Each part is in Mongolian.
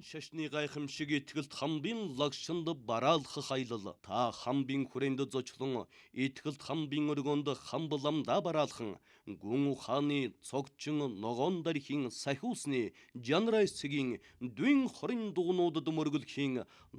Шашны гайхамшиг итгэлт хамбын лагшинд бараалхах аялал та хамбын хүрээнд зочлон итгэлт хамбын өргөнд хамбламда бараалхан гүн ухааны цогчин ногоон дархийн сахиусны жанрайсгийн дүн хорин дугнуудад мөргөлхийн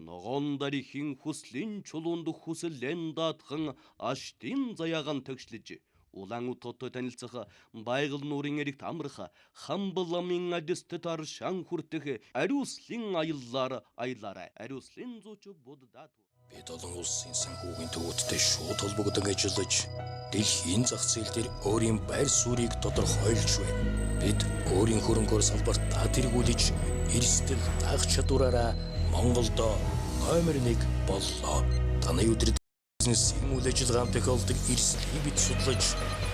ногоон дархийн хүслийн чулуунд хүсэлэн даатхан аштын заяаган тэгшлэж улаан утгатай танилцах байгаль нуурын эрэгт амрах хамбламын адистэт аршаан хүртэх ариуслын аяллаар аялаарай. Ариуслын зууч буддат. Бид олон улсын санхүүгийн төвүүдтэй шууд холбогдон ажиллаж дэлхийн зах зээл дээр өөрийн байр суурийг тодорхойлж байна. Бид өөрийн хөрөнгөөр салбарт тэргүүлж эрсдэл даах чадвараараа Монголдо номер 1 боллоо. Таны өдөр бизнес үйл ажиллагаан тохиолдог эрсдлийг бид судлаж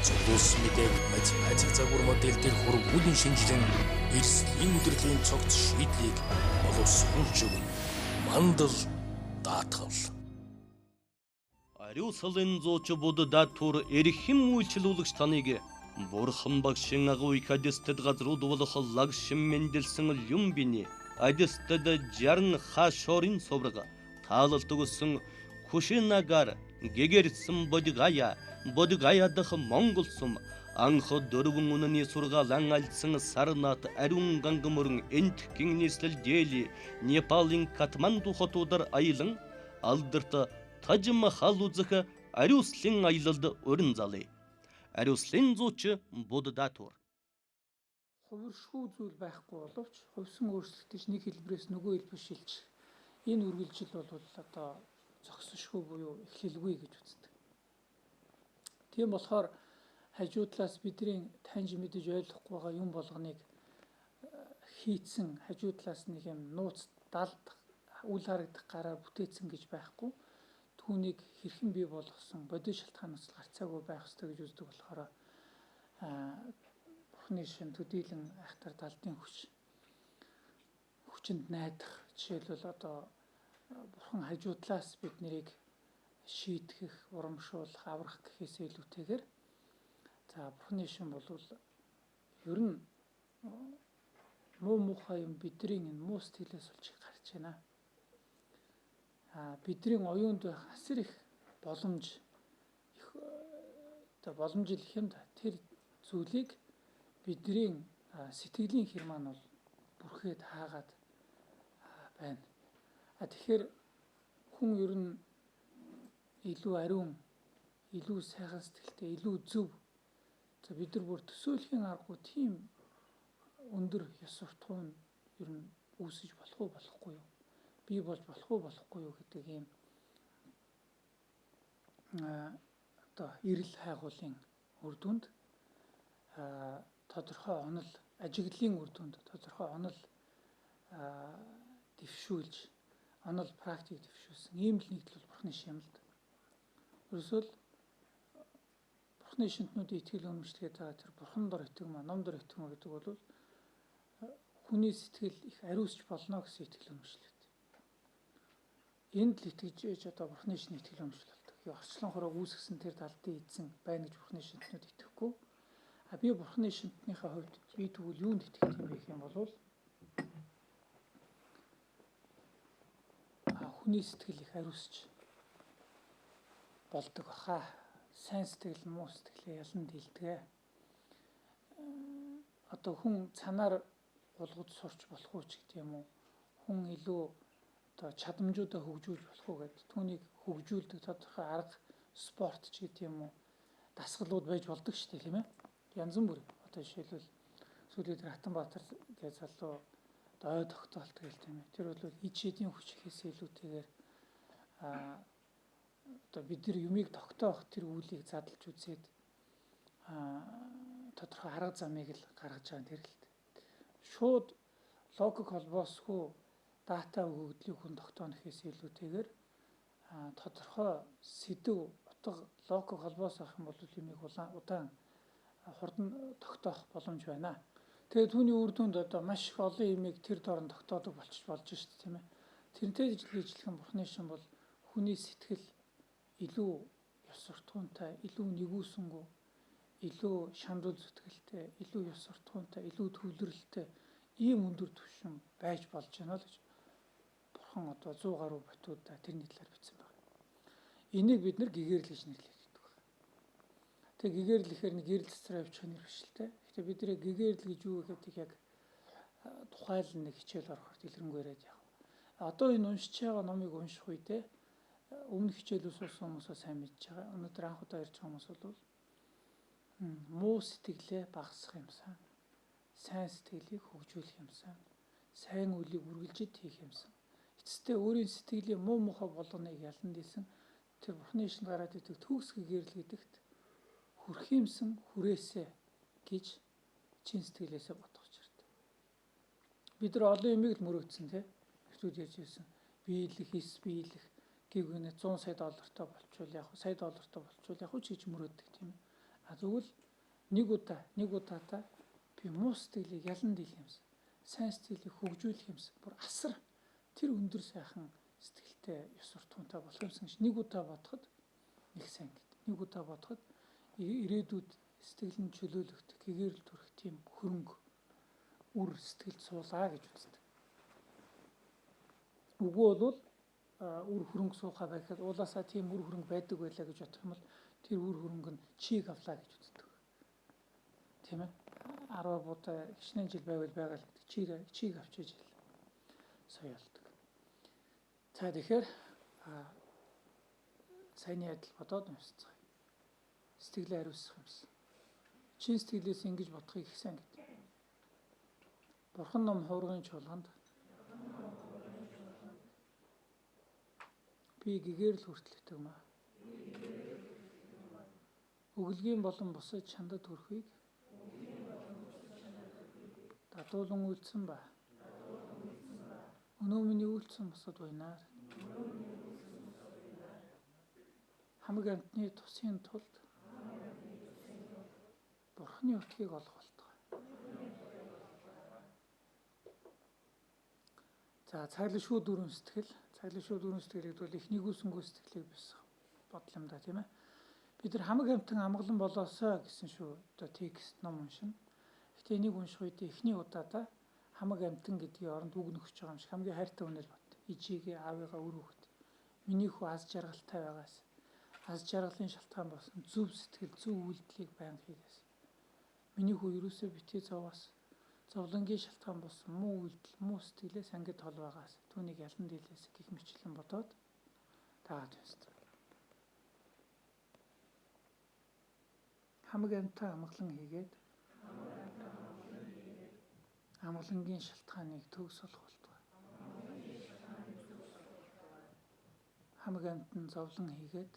цуглуулсан мэдээг математик загвар модель дээр хургуулan шинжилэн эрсдлийн удирдлагын цогц шийдлийг боловсруулж өгнө. Мандал даатгал. Ариуслын зууч буддат тур эрхэм үйлчлүүлэгч таныг Бурхан багшин агуу их адистэд газрууд болох лагшин мэндэлсэн Люмбини адистэд жарн хашорын сувраг таалалт өгсөн Кушинагар гэгэрсэн Бодгая Бодгая дахь Монгол сүм анх дөрвөн үнэний сургаалан альцсан Сарнат ариун ганга мөрөн Энтхийн нийслэл Дели Непалын Катманду хотуудаар аялан алдарт Таж Махал үзэх ариуслын аялалд урин залъя. Ариуслын зууч Буддатур. Хувиршгүй зүйл байхгүй боловч хувьсан өөрчлөгдөж нэг хэлбэрээс нөгөө хэлбэр шилжих энэ үргэлжил бол одоо зогсшгүй буюу эхлэлгүй гэж үздэг. Тийм болохоор хажуу талаас бидний таньж мэдэж ойлгохгүй байгаа юм болгоныг хийцэн хажуу талаас нэг юм нууц далд үл харагдах гараар бүтээцэн гэж байхгүй. Түүнийг хэрхэн бий болгосон бодит шалтгаанаас гарцаагүй байх ёстой гэж үздэг болохоор Бурхны шин төдийлөн айхтар далдын хүчинд найдах, жишээлбэл одоо Бурхан хажуу талаас бид нарыг шийтгэх, урамшуулах, аврах гэхээсээ илүүтэйгээр за Бурхны шин бол ер нь муу муухай юм бидний энэ муу сэтгэлээс болж гарч байна. Бидний оюунд байх асар их боломж их одоо боломж их юм да. Тэр зүйлийг бидний сэтгэлийн хэр маань бол бүрхээд хаагаад байна. Тэгэхээр хүн ер нь илүү ариун, илүү сайхан сэтгэлтэй, илүү зөв. За бид нар бүр төсөөлхийн аргагүй тийм өндөр ёс суртахуун ер нь үүсэж болох уу болохгүй юу? Бий болж болох уу болохгүй юу гэдэг ийм одоо эрэл хайгуулын үр дүнд тодорхой онол ажиглалын үр дүнд тодорхой онол дэвшүүлж онол практик дэвшүүлсэн ийм л нэгдэл бол Бурхны шин юм л да. Ерөөсөө л Бурхны шинтнүүдийн итгэл үнэмшлэгээд байгаа тэр Бурхан дор итгэм, ном дор итгэм гэдэг бол хүний сэтгэл их ариусч болно гэсэн итгэл үнэмшлээд. Энд л итгэж ээж одоо Бурхны шин итгэл үнэмшил болдог. Орчлон хорог үүсгэсэн тэр далдын эзэн байна гэж Бурхны шинтнүүд итгэхгүй. А би Бурхны шинтнийхээ хувьд би тэгвэл юунд итгэх юм бэ гэх юм бол хүний сэтгэл их ариусч болдог баха. Сайн сэтгэл, муу сэтгэлээ ялан дийлдэг. Одоо хүн цанаар гулгаж сурч болох уу ч гэдэг юм уу. Хүн илүү одоо чадамжуудаа хөгжүүлж болох уу гэдэг. Түүнийг хөгжүүлдэг тодорхой арга, спорт ч гэдэг юм уу. Дасгалууд байж болдог шүү дээ, тийм ээ. Янз бүр. Одоо жишээлбэл сүүлийн дээр Хатанбаатар гэж залуу ой тогтоолт гэл тийм ээ. Тэр бол ид шидийн хүч гэхээс илүүтэйгээр одоо бид нар юмыг тогтоох тэр үйлийг задлж үзээд тодорхой арга замыг л гаргаж байгаа тэр л. Шууд логик холбоосгүй дата өгөгдлийг хүн тогтооно гэхээс илүүтэйгээр тодорхой сэдв утга логик холбоос авах юм бол юмыг удаан хурдан тогтоох боломж байна. Тэгээд түүний үр дүнд одоо маш их олон юмыг тэр дорн тогтоодог болчих болж шүү дээ, тийм ээ. Тэрнтэй ижилхэн Бурхны шин бол хүний сэтгэл илүү ёс суртахуунтай, илүү нэгүсэнгүү, илүү шандуул зүтгэлтэй, илүү ёс суртахуунтай, илүү төвлөрөлттэй Ийм өндөр түвшин байж болж байна л гэж Бурхан одоо 100 гаруй ботуудаа тэрний талаар бичсэн байна. Энийг бид нэр гэгэрэл гэж нэрлэдэг байна. Тэгээ гэгэрэл гэхээр нэг гэрэл цэцрээ авчих нэр биш л те. Гэхдээ бид нэр гэгэрэл гэж юу гэдэг яг тухайлан нэг хичээл орохоор дэлгэрэнгүй яриад явах. Одоо энэ уншиж байгаа номыг унших үедээ өмнөх хичээлүүд суусан хүмүүсээ сайн мэдж байгаа. Өнөөдөр анх удаа ярьж байгаа хүмүүс бол муу сэтгэлээ багасгах юмсан, сайн сэтгэлийг хөгжүүлэх юмсан, сайн үйлийг үргэлжид хийх юмсан. Эцэстээ өөрийн сэтгэлийн муу мухай болгоныг ялан дийлсэн тэр Бурхны шинд гараад идэг төгс гэгэрэл гэдэгт хүрх юмсан хүрээсэ гэж чин сэтгэлээсээ бодох учиртай. Бид нар олон юмыг л мөрөөдсөн тий. Эртүүд ярьж ирсэн. Биелэх, эс биелэх гэх үнэ 100 сая доллартай болчвол яг сая доллартай болчвол яг ч гэж мөрөөддөг тийм ээ. А тэгвэл нэг удаадаа би муу сэтгэлийг ялан дийлэх юмсан. Сайн сэтгэлийг хөгжүүлэх юмсан. Бүр асар тэр өндөр сайхан сэтгэлтэй ёс суртахуунтай болох юмсан гэж нэг удаа бодоход нэг сайн гэдэг. Нэг удаа бодоход ирээдүйд сэтгэл нь чөлөөлөгдөх, гэгэрэл төрөх тийм хөрөнгө үр сэтгэлд суулаа гэж үздэг. Үгүй бол үр хөрөнгө суухаа байхад уулаасаа тийм үр хөрөнгө байдаг байлаа гэж бодох юм бол тэр үр хөрөнгө нь чийг авлаа гэж үздэг. Тийм ээ. 10 будаа хичнээн жил байвал байгаа л гэдэг. Чийг авчиж жил соёолдог. За тэгэхээр саяны адил бодоод уншицгаая. Сэтгэлээ хариуцах юмсан. Чин сэтгэлээс ингэж бодохыг их сайн гэдэг. Бурхан ном хуургын чуулганд би гэгэрэл хүртэл итгэмээ. Өглөгийн болон бусад чандад хүрэхийг дадуулан үйлдсэн ба. Өнөө миний үйлдсэн бусад буйнаар хамаг амьтны тусын тулд Бурхны өтгийг олох болтугай. За цайлшгүй дөрвөн сэтгэл, цайлшгүй дөрвөн сэтгэл гэдэг бол их нэгүсэнгүү сэтгэлийг бисах бодол юм да тийм ээ. Бид нар хамаг амьтан амгалан болоосой гэсэн шүү. Одоо текст ном уншина. Гэхдээ энийг унших үед эхний удаадаа хамаг амьтан гэдгийн оронд үг нөхөж байгаа юм шиг хамгийн хайртай хүнэл бод. Ижигээ аавыгаа үр хүүхэд. Миний хүү аз жаргалтай байгаас аз жаргалын шалтгаан болсон зөв сэтгэл, зөв үйлдэлийг байнга хийгээс. Миний хүү ерөөсөө битгий зовоос зовлонгийн шалтгаан болсон муу үйлдэл, муу сэтгэлээс ангид тол байгаас түүнийг ялан дийлээс гих мэтлэн бодоод дагаад унсдаг. Хамаг амьтан амгалан хийгээд амгалангийн шалтгааныг төгс болох болтугай. Хамаг амьтан зовлон хийгээд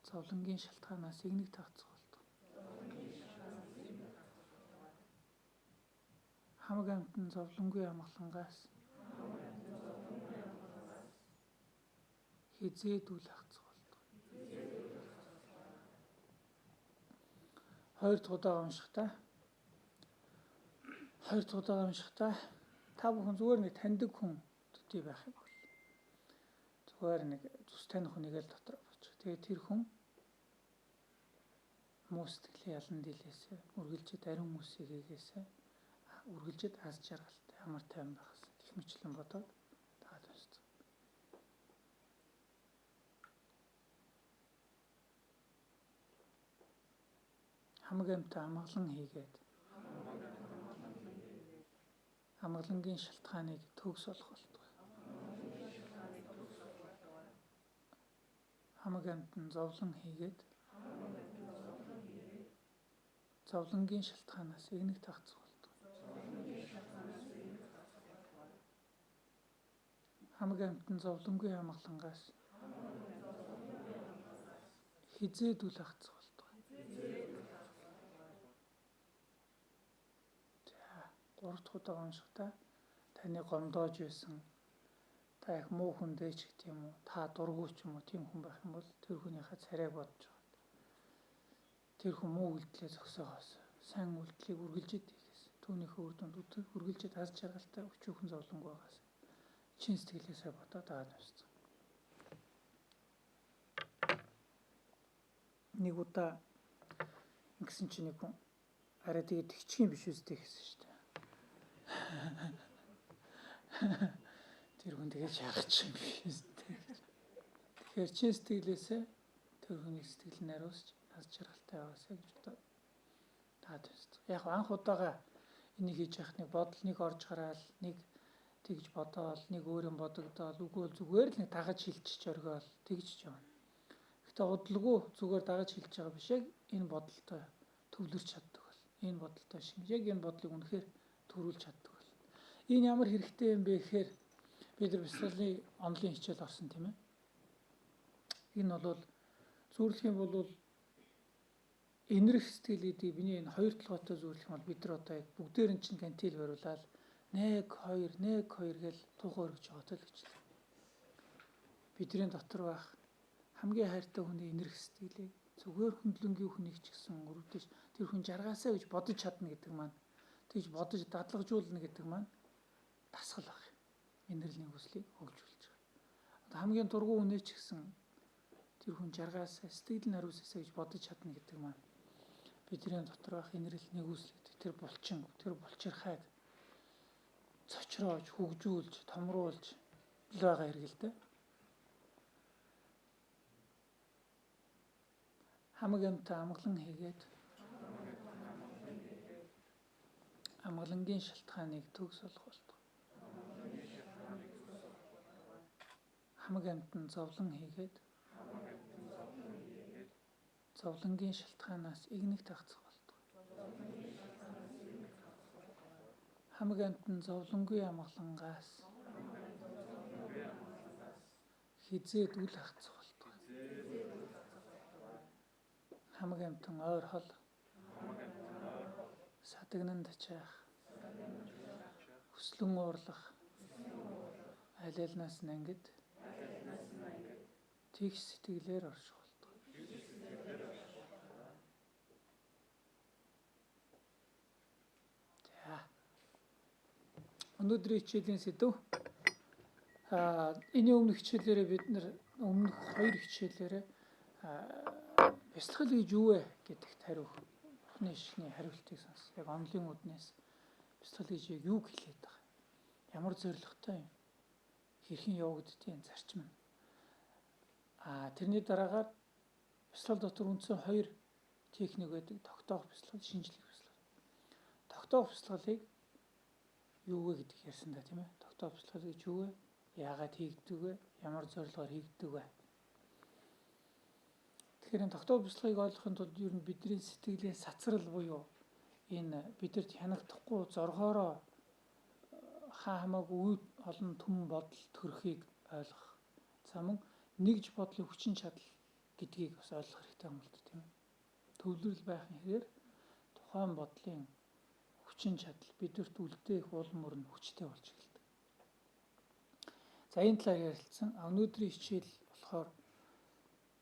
зовлонгийн шалтгаанаас игнэг тагцах болтугай. Хамаг амьтан зовлонгүй амгалангаас хизээд үл хагцах болтугай. Хоёр дахь удаа уншихдаа та бүхэн зүгээр нэг таньдаг хүн төдий байх юм бол зүгээр нэг зүс таних хүнийг л дотор бочих. Тэгээд тэр хүн муу сэтгэлийн ялан дийлээсээ үргэлжид ариун хүмүүсийг хийгээсээ үргэлжид аз жаргалтай амар тайван байхаас гэх мэтлэн бодоод дагаад уншицгаа. Хамаг амьтан амгалан хийгээд амгалангийн шалтгааныг төгс болох болтугай. Хамаг амьтан зовлон хийгээд зовлонгийн шалтгаанаас игнэг тагцах болтугай. Хамаг амьтан зовлонгүй амгалангаас хизээд үл хагцах болтугай. Гурав дахь удаа уншихдаа таны гомдоож байсан та их муу хүндээ ч гэх юм уу, та дургүй ч юм уу тийм хүн байх юм бол тэр хүнийхээ царайг бодож байгаа. Тэр хүн муу үйлдэлээ зогсоогоос сайн үйлдэлийг үргэлжид хийхээс түүнийхээ үр дүнд үргэлжид аз жаргалтай өчүүхэн зовлонгүй байгаас чин сэтгэлээсээ бодоод дагаад уншицгаа. Нэг удаа ингэсэн чинь нэг хүн Арай тэгээд тэгчих юм биш үстэй гэсэн шүү дээ. Тэр хүн тэгээд шахах юм биш үстэй. Тэгэхээр чи сэтгэлээсээ тэр хүний сэтгэл нь хариусч аз жаргалтай байгаасай гэж бодоод таад өсдөг. Яг анх удаага энийг хийж яхад нэг бодол нэг орж гараал, нэг тэгж бодоол, нэг өөр юм бодогдоол, үгүй бол зүгээр л нэг дагаж хилчих оргиол тэгж явна. Гэхдээ удалгүй зүгээр дагаж хилж байгаа биш, яг энэ бодолтой төвлөрч чаддаг бол. Энэ бодолтой шинж, яг энэ бодлыг үнэхээр төрүүлж чаддаг бол. Энэ ямар хэрэгтэй юм бэ гэхээр бид нар бясалгалын онлын хичээл орсон тийм ээ. Энэ бол зүүрлэх юм бол энэрх сэтгэл гэдэг миний энэ хоёр толгойтой зүүрлэх юм бол бид нар одоо яг бүгдээр нь чинь гантил бариулаад 1 2 1 2 гэл туухай өргөж байгаатай л гэж л. Бидний дотор байх хамгийн хайртай хүний энэрх сэтгэлийг зүгээр хүндлэнгийн хүнийг ч гэсэн өрөвдөж тэр хүн жаргаасаа гэж бодож чадна гэдэг маань, тэгж бодож дадлагжуулна гэдэг маань дасгал баг. Энэрлийн хүслийг хөгжүүлж байгаа. Одоо хамгийн дургуй хүнээ ч гэсэн тэр хүн жаргаасаа, сэтгэл нь хариусаасаа гэж бодож чадна гэдэг маань бидний дотор байх энэрл нэгүсэл гэдэг тэр булчин, тэр булчирхайг цочроож, хөгжүүлж, томруулж л байгаа хэрэг л дээ. Хамаг амтаа амгалан хийгээд амгалангийн шалтгааныг төгс болгох болтугай. Хамаг амтан зовлон хийгээд зовлонгийн шалтгаанаас игнэгт хагцах болтугай. Хамаг амтан зовлонгүй амгалангаас хизээд үл хагцах болтугай. Хамаг амтан ойр хол садагнан тачаах, хүслэн уурлах, алиалнаас нангид тэгш сэтгэлээр орших болтугай. За. Өнөөдрийн хичээлийн сэдэв энэ өмнөх хичээлээрээ бид нэр өмнөх хоёр хичээлээрээ бясалгал гэж юу вэ гэдэгт хариу Бурхны шишний хариултыг сонс. Яг онлын үднээс бясалгал гэж яг юу хэлээд байгаа юм? Ямар зорилготой юм? Хэрхэн явагддгийг зарчим нь. Тэрний дараагаар бясалгал дотор үндсэн хоёр техник байдаг. Тогтоох бясалгал, шинжлэх бясалгал. Тогтоох бясалгалыг юу вэ гэдэг ярьсан да, тийм ээ. Тогтоох бясалгал гэж юу вэ? Яагаад хийгддэг вэ? Ямар зорилгоор хийгддэг вэ? Тэгэхээр энэ тогтоох бясалгалыг ойлгохын тулд ер нь бидний сэтгэлийн сацрал буюу энэ бидэрт хянахдахгүй зоргоороо хаа хамаагүй үе олон түмэн бодол төрхийг ойлгох. За мөн нэгж бодлын хүчин чадал гэдгийг бас ойлгох хэрэгтэй юм л да, тийм ээ. Төвлөрөл байхын хэрээр тухайн бодлын хүчин чадал бидэрт үлдээх улам мөр нь хүчтэй болж эхэлдэг. За энэ талаар ярилцсан. Өнөөдрийн хичээл болохоор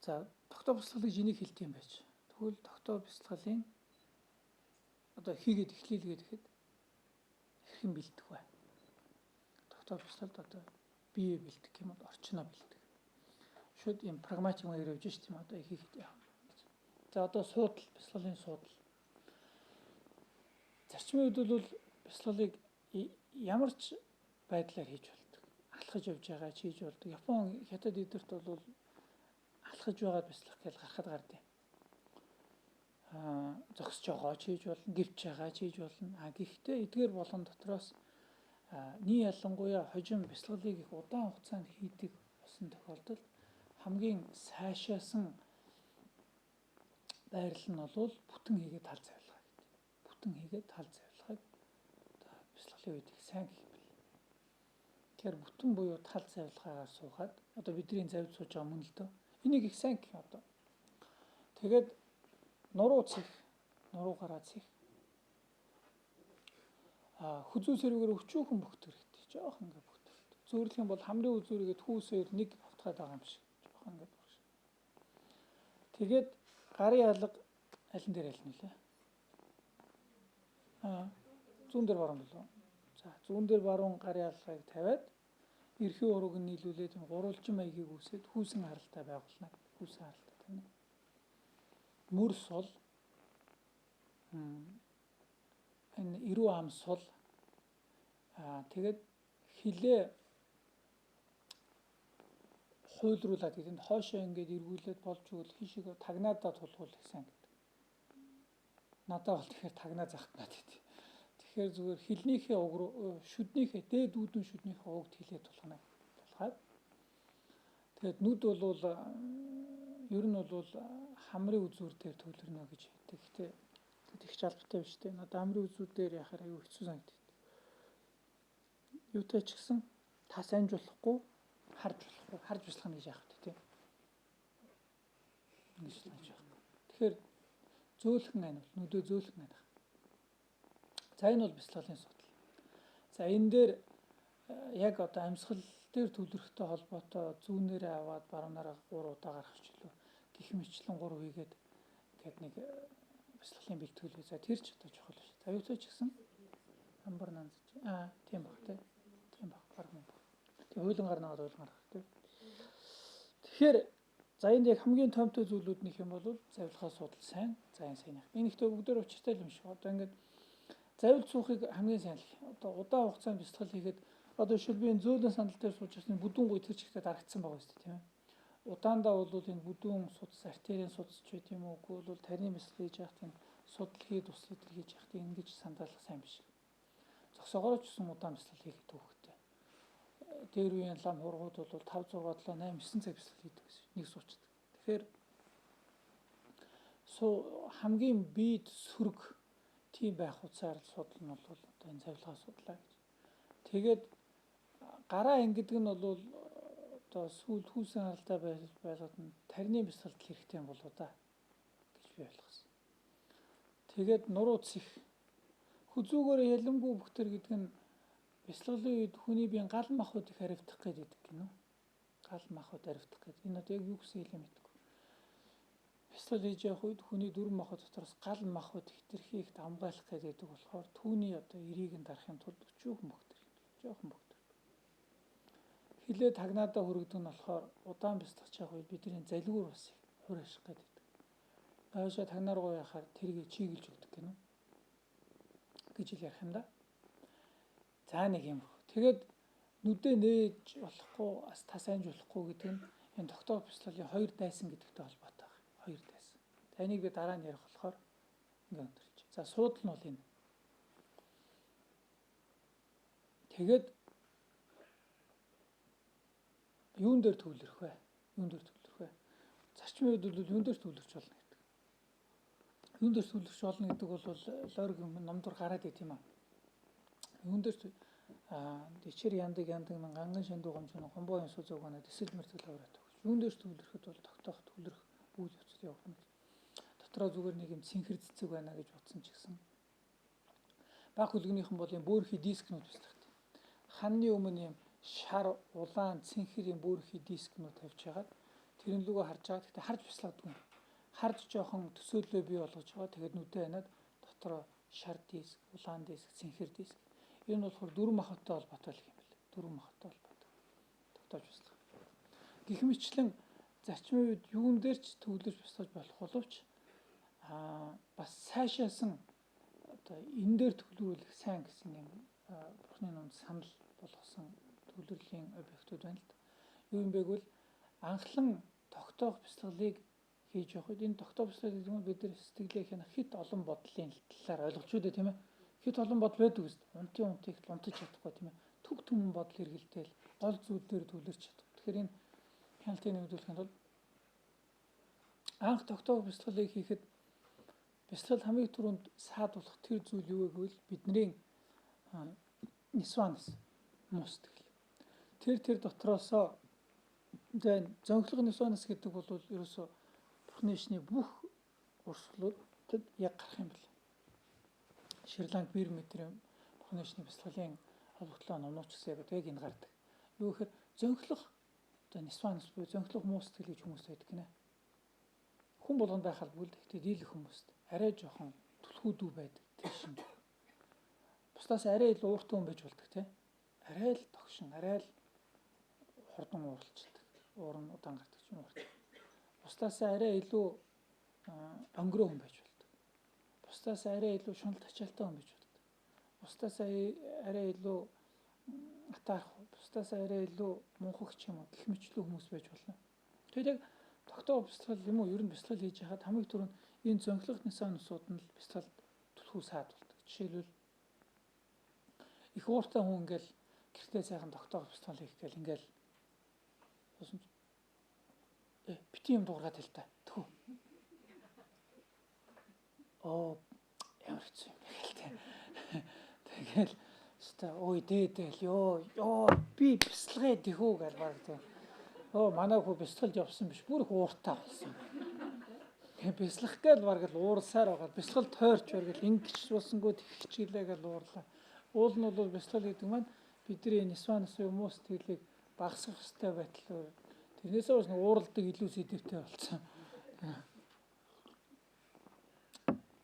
за тогтоох бясалгал гэж энийг хэлдэг юм байж. Тэгвэл тогтоох бясалгалын одоо хийгээд эхлэе л гэхэд хэрхэн бэлдэх вэ? Тогтоох бясалгалд одоо бие бэлдэх юм бол орчноо бэлдэх. Шууд юм прагматик маягаар явж ш тийм одоо хийхэд яах вэ? За одоо суудал, бясалгалын суудал. Зарчмын үед бол бясалгалыг ямар ч байдлаар хийж болдог. Алхаж явж байгаа ч хийж болдог. Япон, Хятад эдэрт бол алхаж байгаа бясалгах гэж гарахад гардыг. Зогсож байгаа ч хийж болно, гэвч байгаа ч хийж болно. Гэхдээ эдгээр болгон дотроос нэг ялангуяа хожим бясалгалыг их удаан хугацаанд хийдэг болсон тохиолдолд хамгийн сайшаасан байрлал нь бол бүтэн хийгээд тал завилгаа гэдэг. Бүтэн хийгээд тал завилгааг одоо бясалгалын үед их сайн гэх юм бэл. Тэгэхээр бүтэн буюу тал завилгаагаар суугаад одоо бидний завж сууж байгаа мөн л дөө. Энийг их сайн гэх юм одоо. Тэгээд нуруу цэх, нуруугаараа цэх. Хүзүү сэрүүгээр өчүүхэн бөхтөр хэрэгтэй. Жоох ингээ бөхтөр. Зөөрлөх юм бол хамрын үзүүрийгээ түүсээр нэг автгаад байгаа юм шиг. Жоох ингээ бөхш. Тэгээд гарын алга алин дээр аль нь лээ? Зүүн дээр баруун болов. За зүүн дээр баруун гарын алгыг тавиад эрхийн урууг нь нийлүүлээд юм гурвалжин маягийг үүсээд хүүсэн харалтай байгуулна. Хүүсэн харалтай тавина. Мөр сул энэ эрүү ам сул тэгээд хилээ хуйлруулад гэдэг нь хойшоо ингээд эргүүлээд болж өгвөл хийшиг тагнаадаа тулгуул гэсэн гэдэг. Надад бол тэгэхээр тагнаа захтнаа гэдэг. Тэгэхээр зүгээр хилнийхээ уг руу шүднийхээ дээд үүдэн шүднийхээ угт хилээ тулгана. Тулгаад тэгээд нүд бол ер нь бол хамрын үзүүр дээр төвлөрнө гэж хэлдэг. Гэхдээ их жалбатай биш үү? Надад хамрын үзүүр дээр яхаар аюу хэцүү санагддаг. Юутай ч гэсэн тас амжуулахгүй харж болохгүй, харж бяцлах нь гэж яах вэ тийм. Ингэж л яаж яах. Тэгэхээр зөөлхөн айн бол нүдөө зөөлхөн айн. За энэ бол бяцлаглалын судал. За энэ дээр яг одоо амьсгал дээр төвлөрөхтэй холбоотой зүүнээрээ аваад баруунаараа 3 удаа гарах ч илүү гих мэтлэн 3 хийгээд ингээд нэг бяцлаглалын бэлтгэл бий. За тэр ч одоо чухал биш. За юутай ч гэсэн амбар нанз тийм баг тий. Тийм баг баг мөн баг. Тэг хуулин гарнаад хуулин гарах тий. Тэгэхээр за энд яг хамгийн томтой зүйлүүд нэг юм бол завилгаа судал сайн, за энэ сайн. Энэ ихтэй бүгдээр учиртай юм шиг. Одоо ингээд завил цуухыг хамгийн сайн л. Одоо удаан хугацаанд бяцлал хийхэд одоо жишээл би энэ зөөлөн сандал дээр сууж байсан бүдүүн гуй тэр чигтээ дарагдсан байгаа юм тийм ээ. Удаандаа бол энэ бүдүүн судас, артерийн судас ч байт юм уу, үгүй бол тарийн бяцлал хийж яхад энэ судал хий туслал хийж яхад ингэж сандаалах сайн биш. Зогсоогоор ч гэсэн удаан бяцлал хийхэд төвхтэй. Дээр үеийн лам хургууд бол 5 6 7 8 9 цаг бяцлал хийдэг гэсэн. Нэг суучдаг. Тэгэхээр хамгийн бид сөрөг тийм байх хугацаар судал нь бол одоо энэ завилгаа судлаа гэж. Тэгээд гараа ингэдэг нь бол одоо сүүл хүүсэн харалтай байлгаад нь тарны бяцлалт хэрэгтэй юм болоо да гэж би ойлгосон. Тэгээд нуруу цэх хүзүүгээр ялангуй бүхтэр гэдэг нь бяцлаглалын үед хүний биеийн гал махбод их харивдах гэдэг гинүү. Гал махбод харивдах гэдэг. Энэ одоо яг юу гэсэн хэлээ мэдэхгүй. Бяцлал хийж явах үед хүний дөрвөн махбод дотроос гал махбод хэтэрхий их давмгайлах гэдэг болохоор түүний одоо эрийг нь дарахын тулд өчүүхэн бүхтэр. Жоохон бүхтэр. Хилээ тагнаадаа хүргэдэг нь болохоор удаан бяцлах явах үед бидний залгуур бас их хур ашиг гэдэг. Гайшаа тагнаар гоё яхаар тэргээ чиглэж өгдөг гинүү гэж л ярих юм да. За нэг юм. Тэгээд нүдээ нээж болохгүй, бас тас анж болохгүй гэдэг нь энэ тогтоох бяцлалын хоёр дайсан гэдэгтэй холбоотой байна. Хоёр дайсан. За энийг би дараа нь ярих болохоор ингэ өндөрч. За суудал нь бол энэ. Тэгээд юун дээр төвлөрөх вэ? Юун дээр төвлөрөх вэ? Зарчмын үед бол юун дээр төвлөрч болно гэдэг. Юун дээр төвлөрч болно гэдэг бол лорг юм номдор гараад байт юм аа. Юун дээр дэчэр яндаг яндаг мэн ганган шандуу гомжно гомбоо юм суу зөөгөнө тэсэл мэртэл аваад өгч. Юун дээр төвлөрөхөд бол тогтоох төвлөрөх үйл явцад явагдана гэж. Дотроо зүгээр нэг юм цэнхэр цэцэг байна гэж бодсон ч гэсэн. Баг хүлгэнийхэн бол юм бөөрхий дискнүүд бяцлах. Ханны өмнө юм шар улаан цэнхэр юм бөөрхий дискнүүд тавьж хагаад тэрэн лүгөө харж байгаа. Гэхдээ харж бяцлагдгүй. Харж жоохон төсөөллөө бий болгож байгаа. Тэгээд нүдээ ханиад дотроо шар диск, улаан диск, цэнхэр диск. Энэ нь болохоор дөрвөн махбодтой холбоотой л юм байна. Дөрвөн махбодтой холбоотой. Тогтоож бяцлах. Гэх мэтчлэн зарчмын үед юун дээр ч төвлөрч бяцлаж болох боловч бас сайшаасан одоо энэ дээр төвлөрүүлэх сайн гэсэн юм Бурхны номд санал болгосон төвлөрлийн объектууд байна л да. Юу юм бэ гэвэл анхлан тогтоох бяцлаглалыг хийж явах үед энэ тогтоох бяцлал гэдэг нь бид нар сэтгэлээ хянах хит олон бодлын талаар ойлгож үү тийм ээ. Хит олон бодол байдаг үст. Унтын унтыг унтаж чадахгүй тийм ээ. Төг түмэн бодол эргэлдээл гол зүйл дээр төвлөрч чадахгүй. Тэгэхээр энэ хяналтыг нэмэгдүүлэхийн тулд анх тогтоох бяцлаглалыг хийхэд бяцлал хамгийн түрүүнд саадуулах тэр зүйл юу вэ гэвэл бидний нисванс муу сэтгэл. Тэр дотроосоо зөнхлөх нисванс гэдэг бол ерөөсөө Бурхны ишний бүх урсгалуудад яг гарах юм байна. Шри-Ланк Бир мэдрийн Бурхны ишний бяцлаглалын холбогдлоо номнууч гэсэн яг энэ гардаг. Юу гэхээр зөнхлөх одоо нисванс буюу зөнхлөх муу сэтгэл гэж хүмүүс байдаг гинэ. Хүн болгонд байх албагүй л гэхдээ дийлэх хүмүүст арай жоохон түлхүүдүү байдаг тэр шинж. Бусдаас арай илүү ууртай хүн байж болдог тий. Арай л догшин, арай л хурдан ууралчдаг. Уур нь удаан гардаг ч юм ууртай. Бусдаас арай илүү өнгөрөө хүн байж болдог. Бусдаас арай илүү шунал тачаалтай хүн байж болдог. Бусдаас арай илүү атаарх, бусдаас арай илүү мунхаг ч юм уу гэх мэтлэн хүмүүс байж болно. Тэгэхээр яг тогтоох бясалгал юм уу ер нь бясалгал хийж хахад хамгийн түрүүнд энэ зөнхлөх нисанусууд нь л бясалгал түлхүү саад болдог. Жишээлбэл их ууртай хүн ингээл гэртээ сайхан тогтоох бясалгал хийх гээл ингээл сусан бити юм дуугаргаад хэл та. Тэхүү. Оо ямар хэцүү юм бэ гэл те. Тэгэл өстой ой дээдэл ёо би бясалгая тэхүү гэл баг те. Оо манай хүү бясалгалд явсан биш бүр их ууртай болсон. Тэгээ бясалгах гээл баг л уурсаар байгаа. Бясалгал тойрч бараг л ингэж болсонгүй тэгч гэлээ гэл уурлаа. Уул нь бол бясалгал гэдэг маань бидний нисванас юм уу сэтгэлийг багасгах ёстой байтал тэрнээсээ бас нэг ууралдаг илүү сэдвтэй болсон.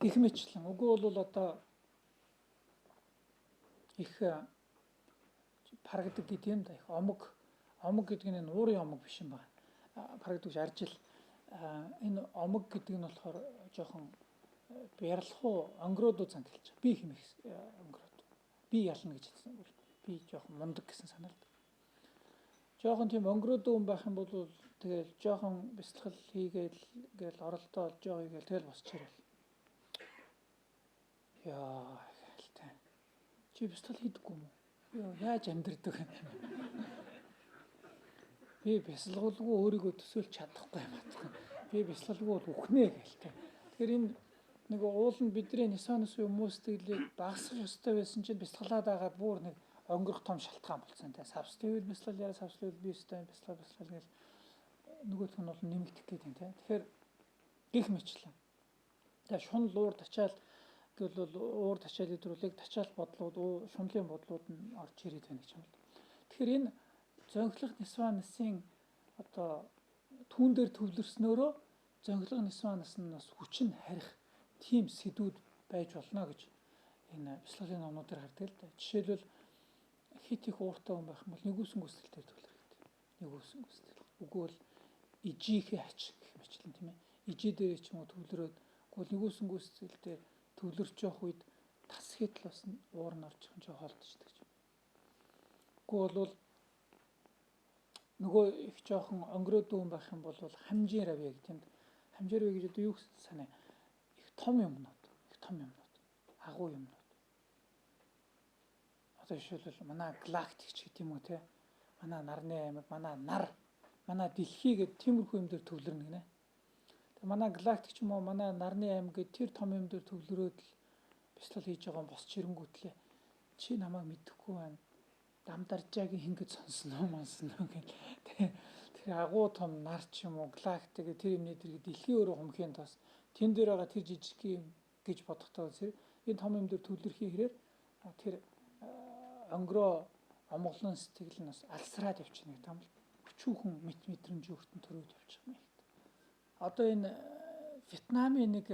Гэх мэтлэн үгүй бол одоо их парагдаг гэдэг юм да их омог гэдэг нь уурын омог биш юм байна. Парагдаг биш аржил энэ омог гэдэг нь болохоор жоохон бярлахуу онгородуу занг хэлж байгаа. Би хэмэх онгород. Би ялна гэж хэлсэн. Би жоохон мундаг гэсэн санаа л. Жоохон тийм онгородуу хүн байх юм бол тэгэл жоохон бясалгал хийгээл ингээл оролдоо олж байгаа хийгээл тэгэл босч ирэл. Яа гэлтэй. Чи бясалгал хийдэггүй юм уу? Йоо яаж амьдрдаг юм бэ? Би бясалгалгүй өөрийгөө төсөөлж чадахгүй юм аа. Би бясалгалгүй бол үхнэ гэлтэй. Тэгэхээр энэ нэг уул нь бидний нисанус юм уу сэтгэлийг багасгах ёстой байсан чинь бясалгалаад байгаа бүр нэг онгорох том шалтгаан болсон те. Савслын бясалгал яа савслын би ёстой бясалгал гэл нөгөөх нь бол нэмэгдэх гээд юм те. Тэгэхээр гих мэтлэн. Тэгээ шунал уур тачаал гэвэл уур тачаал хэдрүүлэг тачаал бодлууд, шунлын бодлууд нь орж ирээд байна гэж юм л. Тэгэхээр энэ зөнхлөх нисванасын одоо түүн дээр төвлөрснөөрөө зөнхлөх нисванас нь бас хүчин харих тийм сэдвүүд байж болно гэж энэ бясалгалын номнууд дээр хардаг л да. Жишээлбэл хит их ууртай хүн байх юм бол нэгүсэн гүйцэтгэлээр төвлөрөх гэдэг. Нэгүсэн гүйцэтгэл. Үгүй бол ижийнхээ ач гэх мэтлэн тийм ээ. Ижи дээр ч юм уу төвлөрөөд үгүй бол нэгүсэн гүйцэтгэл дээр төвлөрч явах үед тас хэтл бас уур нь орж ихэн ч хоолдчихдаг юм. Үгүй бол нөгөө их жоохон онгороод хүн байх юм бол хамжийн равья гэх тийм. Хамжийн равья гэж одоо юу гэсэн санаа? Их том юмнууд, агуу юмнууд. Одоо жишээлбэл манай галактик ч гэдэг юм уу те. Манай нарны аймаг, манай нар, манай дэлхий гэдэг тиймэрхүү юм дээр төвлөрнө гинэ. Тэгээ манай галактик ч юм уу, манай нарны аймаг гэдэг тэр том юм дээр төвлөрөөд л бясалгал хийж байгаа босч ирэнгүүтлээ чи намайг мэдэхгүй байна. Дамдаржаагийн хингэж сонсноо монсноо гэх. Тэр агуу том нар ч юм уу, галактик тэр юмны тэр дэлхийн өөрөө хумхийн тос тэн дээр байгаа тэр жижиг юм гэж бодохдоо энэ том юм дээр төвлөрхийн хэрээр тэр онгороо омглон сэтгэл нь бас алсраад явчихна гэдэг юм л. Өчүүхэн мэт мэдрэмж өөртөө төрөөд явчих юм байна. Одоо энэ Вьетнамын нэг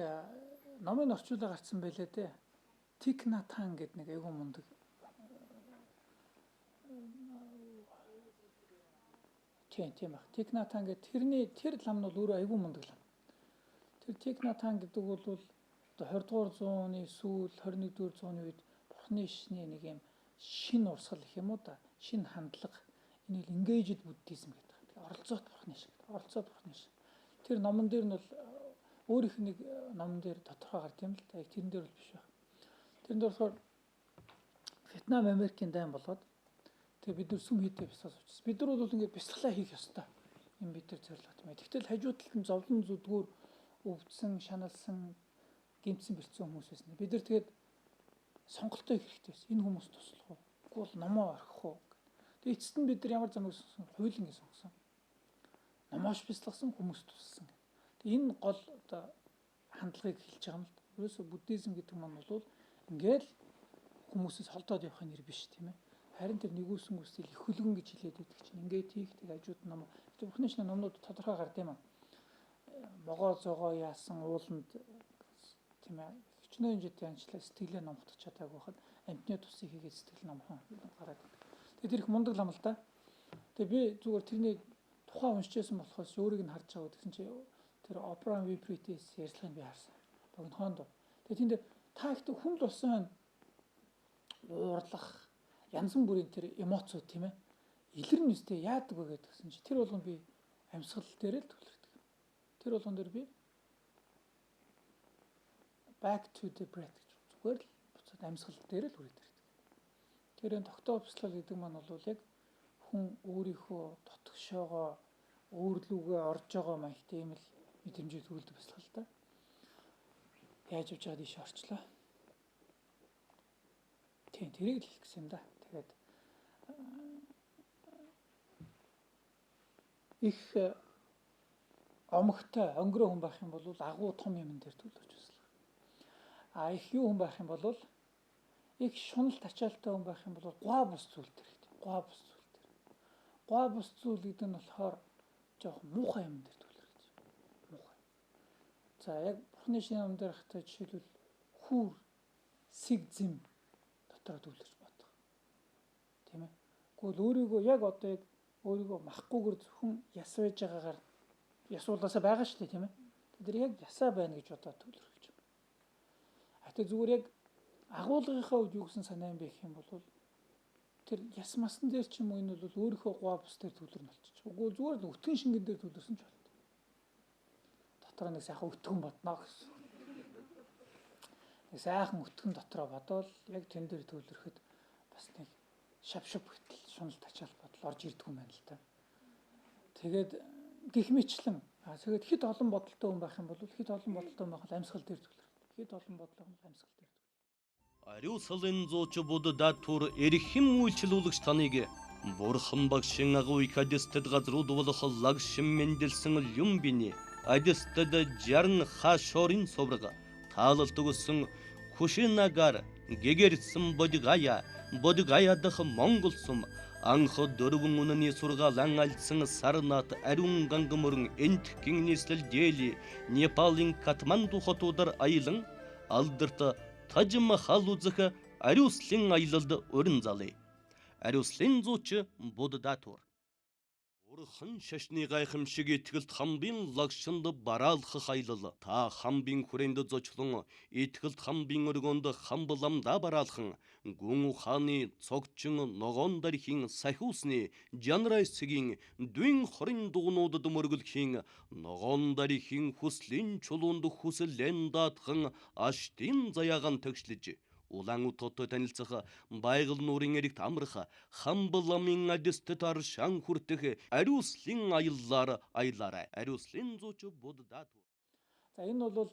номын орчуулга гарсан байлээ дээ. Тик Натан гэдэг нэг айгүй мундаг тийм баг. Тик Натан гэдэг тэрний тэр лам нь бол өөрөө айгүй мундаг лам. Тэр Тик Натан гэдэг бол одоо 20 дугаар зууны сүүл 21 дугаар зууны үед бурхны шний нэг юм шин урсгал гэх юм уу да. Шин хандлага. Энийг engaged Buddhism гэдэг. Тэгээ оролцоот бурхны шиг. Оролцоот бурхны шиг. Тэр номон дээр нь бол өөрийнх нэг номон дээр тодорхой гард юм л да. Яг тэрэн дээр бол биш байх. Тэрэнд болохоор Вьетнам Америкийн дайн болоод тэгээ бид нар сүм хийдэ бясалгал суучихсан. Бид нар бол ингээд бясалгалаа хийх ёстой. Энэ бид нар зорилгот юм. Тэгтэл хажуу талд нь зовлон зүдгүүр өвдсөн, шаналсан, гэмтсэн бэртсэн хүмүүс байсан. Бид нар тэгээд сонголтоо хийх хэрэгтэй байсан. Энэ хүмүүс туслах уу? Үгүй бол номоо орхих уу? Тэгээд эцэст нь бид нар ямар замыг сонгосон? Хуйлангийг сонгосон. Номоош бясалгасан, хүмүүс тусалсан. Тэгээд энэ гол одоо хандлагыг хэлж байгаа юм л. Ерөөсө буддизм гэдэг маань бол ингээл хүмүүсээс холдоод явахын нэр биш тийм ээ. Харин тэр нэгүсэн гүйцэтгэл их хөлгөн гэж хэлээд байдаг чинь ингээд хийх тэг ажууд ном. Тэр бүхний шинэ номнууд тодорхой гард юм аа. Могоо зогоо яасан ууланд тийм ээ хичнээн хэмжээтэй анчлаа сэтгэлээ номхдох чадаагүй хахад амтны тусыг хийгээд сэтгэл номхон гараад. Тэгээ тэр их мундаг лам л да. Тэгээ би зүгээр тэрний тухай уншижсэн болохоос өөрийг нь харж байгаа гэсэн чи тэр Опра Винфритээс ярьцлагыг би харсан. Богинохонд. Тэгээ тэнд та ихтэй хүн л болсон байна. уурлах, янз бүрийн тэр эмоцууд тийм ээ. Илэрнэ үстэй яадаг вэ гэдгсэн чи тэр болгон би амьсгал дээр л төвлөрдөг. Тэр болгон дээр би back to the breath гэж зүгээр л буцаад амьсгал дээр л хүрээд ирдэг. Тэр энэ тогтоо бясалгал гэдэг маань бол яг хүн өөрийнхөө дотгошоогоо өөрлүүгээ орж байгаа маягтай юм л мэдрэмжийг төрүүлдэг бясалгал та. Яаж явж байгаад ийш орчлоо. Тийм, тэрийг л хэлэх гэсэн юм да. Тэгээд их омогтой өнгөрөө хүн байх юм бол агуу том юм дээр төвлөрч бясалгах. А их юу хүн байх юм бол их шуналт ачаалттай хүн байх юм бол гуа бус зүйл дээр хэрэгтэй. Гуа бус зүйл дээр. Гуа бус зүйл гэдэг нь болохоор жоохон муухай юм дээр төвлөрөх гэж. Муухай. За яг Бурхны шинэ ном дээр хахтай жишээлбэл хүүр, сэг зэм дотроо төвлөрч бодох. Тийм ээ. Гэхдээ өөрийгөө яг одоо яг өөрийгөө махахгүйгээр зөвхөн яс байж байгаагаар ясуулаасаа байгаа шүү дээ, тийм ээ. Тэд нар яг ясаа байна гэж бодоод төвлөрөх гэж. А тэг зүгээр яг агуулгынхаа үед юу гэсэн санаа юм бэ гэх юм бол тэр яс масан дээр ч юм уу энэ бол өөрийнхөө гуа бус дээр төвлөрнө болчих. Үгүй зүгээр л өтгөн шингэн дээр төвлөрсөн ч болт. Дотор нэг сайхан өтгөн бодно гэсэн. Нэг сайхан өтгөн дотроо бодвол яг тэн дээр төвлөрөхөд бас нэг шав шав гэтэл шуналт ачаал бодол орж ирдэг юм байна л та. Тэгээд гих мэтлэн тэгээд хэд олон бодолтой хүн байх юм бол хэд олон бодолтой хүн байх бол амьсгал дээр төвлөрөх. Хэд олон бодлого нь амьсгал дээр. Ариусалын зууч Будда тур эрхэм үйлчлүүлэгч таныг Бурхан багшийн агуу их адэстэд газрууд болох лагшин мэндэлсэн Люмбини адэстэд жарн хашорын совраг таалалт өгсөн Кушинагар гэгэрсэн Бодгая Бодгая дахь Монгол сүм анх дөрвөн үнэний сургаалан альцсан Сарнат ариун гангамөрн энтхийн нийслэл Дели Непалын Катманду хотуудаар аялан алдарт Таж Махал үзэх ариуслын аялалд урин залъя. Ариуслын зууч Будда тур. Бурхан шашны гайхамшиг итгэлт хамбын лагшинд бараалхах аялал. Та хамбын хүрээнд зочлон итгэлт хамбын өргөнд хамбламда бараалхан гүн ухааны цогчин ногоон дархийн сахиусны жанрайсгийн дүн хорин дугнуудад мөргөлхийн ногоон дархийн хүслийн чулуунд хүслэн даатхан аштын заяаган тэгшлэж улаан утгатай танилцах байгаль нуурын эрэгт амрах хамбламын адэстэд аршаан хүртэх ариуслын аяллаар аялаарай. Ариуслын зууч Будда. За энэ бол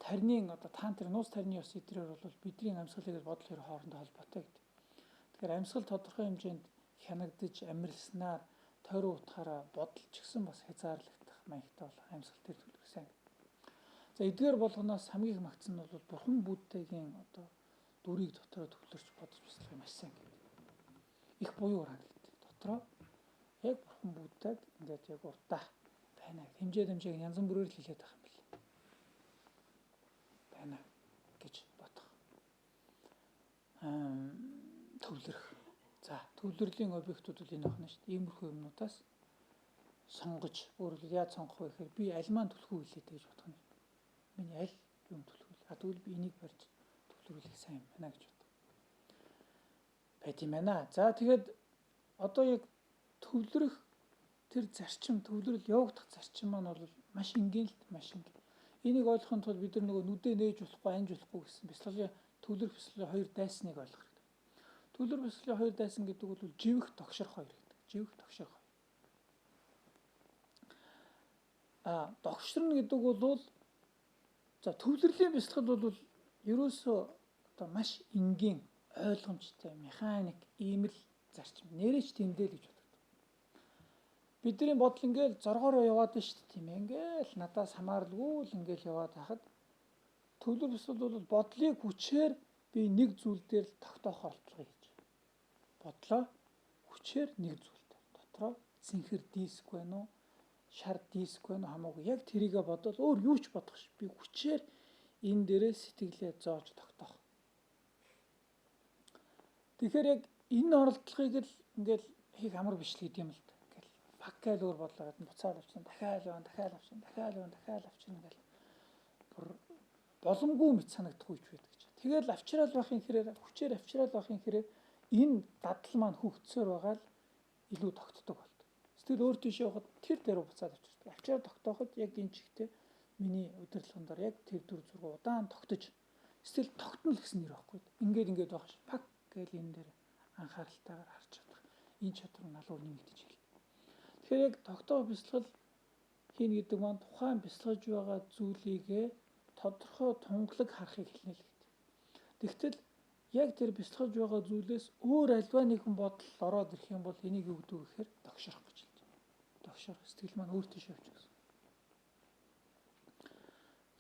тарнийн одоо тантр нууц тарны ёс эдрээр бол бидний амьсгалыг бодол хоёр хоорондоо холбоотой гэдэг. Тэгэхээр амьсгал тодорхой хэмжээнд хянагдаж амарласнаар тойрон утгаараа бодол ч гэсэн бас хязгаарлагдах маягтай болох амьсгал дээр төлөвлөсөн. За эдгээр болгоноос хамгийн их магтсан нь бол Бурхан Буддагийн одоо дүрийг дотроо төвлөрч бодож бясалгах юм маш сайн гэдэг. Их буюу харагддаг. Дотроо яг Бурхан Буддаг ингээд яг урдаа байна. Хэмжээ хэмжээг янз бүрээр л хэлээд байх юм бэл. Байна гэж бодох. Төвлөрөх. За төвлөрлийн объектууд бол энэ байна шүү дээ. Иймэрхүү юмнуудаас сонгож өөрөлд яаж сонгох вэ гэхээр би аль маань түлхүү хэлээд гэж бодох нь. Миний аль юм түлхүүл. А тэгвэл би энийг барьж түлхүүлэх сайн юм байна гэж бодох. Байт юм байна. За тэгээд одоо яг төвлөрөх тэр зарчим, төвлөрөл явагдах зарчим маань бол маш энгийн л маш энгийн. Энийг ойлгохын тулд бид нар нөгөө нүдээ нээж болохгүй, анж болохгүй гэсэн бясалгалын төвлөрөх бясалгалын хоёр дайсныг ойлгох хэрэгтэй. Төвлөрөх бясалгалын хоёр дайсан гэдэг бол живэх тогшрох хоёр гэдэг. Живэх тогшрох хоёр. А тогшрно гэдэг бол за төвлөрлийн бясалгал бол ерөөсөө одоо маш энгийн, ойлгомжтой, механик ийм л зарчим. Нэрээч тэндээ л гэж боддог. Бидний бодол ингээл зоргоороо яваад байна шүү дээ, тийм ээ. Ингээл надаас хамааралгүй л ингээл яваад хахад төвлөр бясалгал бол бодлыг хүчээр би нэг зүйл дээр л тогтоох оролдлого хийж. Бодлоо хүчээр нэг зүйл дээр. Дотроо цэнхэр диск байна уу? Шар диск байна уу хамаагүй. Яг тэрийгэ бодвол өөр юу ч бодох ш. Би хүчээр энэ дээрээ сэтгэлээ зоож тогтоох. Тэгэхээр яг энэ оролдлогыг л ингээл хийх амар биш л гэдэг юм л да. Ингээл пак гээл өөр бодлоо гэдэг буцаад авчихна, дахиад явна, дахиад авчихна, дахиад явна, дахиад авчихна ингээл бүр боломгүй мэт санагдах үеч байдаг гэж. Тэгэл авчраал байхын хэрээр хүчээр авчраал байхын хэрээр энэ дадал маань хөгжсөөр байгаа л илүү тогтдог болд. Сэтгэл өөр тийш явахад тэр дээр буцаад авчирдаг. Авчраа тогтооход яг энэ чигтээ миний удирдлагын дор яг тэр 4 6 удаан тогтож сэтгэл тогтно л гэсэн нэр байхгүй. Ингээд ингээд байх ш. Пак гэл энэ дээр анхааралтайгаар харж чадах. Энэ чадвар нь алуур нэмэгдэж эхэлдэг. Тэгэхээр яг тогтоох бясалгал хийнэ гэдэг маань тухайн бясалгаж байгаа зүйлийгээ тодорхой тунгалаг харахыг хэлнэ л гэдэг. Тэгтэл яг тэр бясалгаж байгаа зүйлээс өөр альва нэгэн бодол ороод ирэх юм бол энийг юу гэдэг вэ гэхээр догшрох гэж хэлж байна. Догшрох сэтгэл маань өөр тийш явчих гэсэн.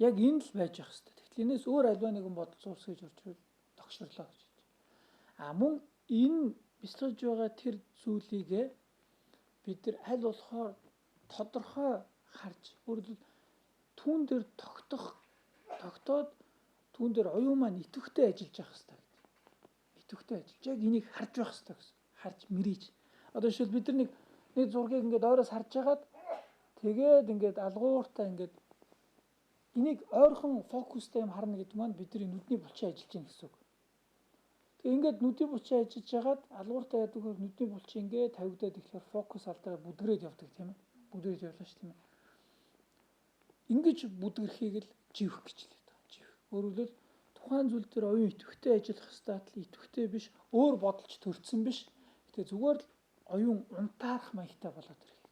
Яг энэ л байж ах хэвээр. Тэгтэл энэс өөр альва нэгэн бодол зурс гэж орж ирвэл догшрлоо гэж хэлж байна. А мөн энэ бясалгаж байгаа тэр зүйлийгээ бид нар аль болохоор тодорхой харж өөрөлд түүн дээр тогтоод түүн дээр оюун маань идэвхтэй ажиллаж явах хэрэгтэй гэдэг. Идэвхтэй ажиллаж яг энийг харж байх хэрэгтэй гэсэн. Харж мэрийж. Одоо жишээл бид нар нэг зургийг ингээд ойроос харж хагаад тэгээд ингээд алгууртаа ингээд энийг ойрхон фокустай юм харна гэдэг маань бидний нүдний булчин ажиллаж байна гэсэн үг. Тэгээ ингээд нүдний булчин ажиллаж хагаад алгууртаа яадаг вэ? Нүдний булчин ингээд тавигдаад ирэхээр фокус алдаад бүдгрээд явдаг тийм ээ. Бүдгрээд явлаа ш тийм ээ. Ингэж бүдгэрхийг л живх гэж хэлээд байгаа. Живх. Өөрөөр хэлбэл тухайн зүйл дээр оюун идэвхтэй ажиллах ёстой л идэвхтэй биш, өөр бодолч төрсөн биш. Гэтэ зүгээр л оюун унтаарах маягтай болоод ирэхийг.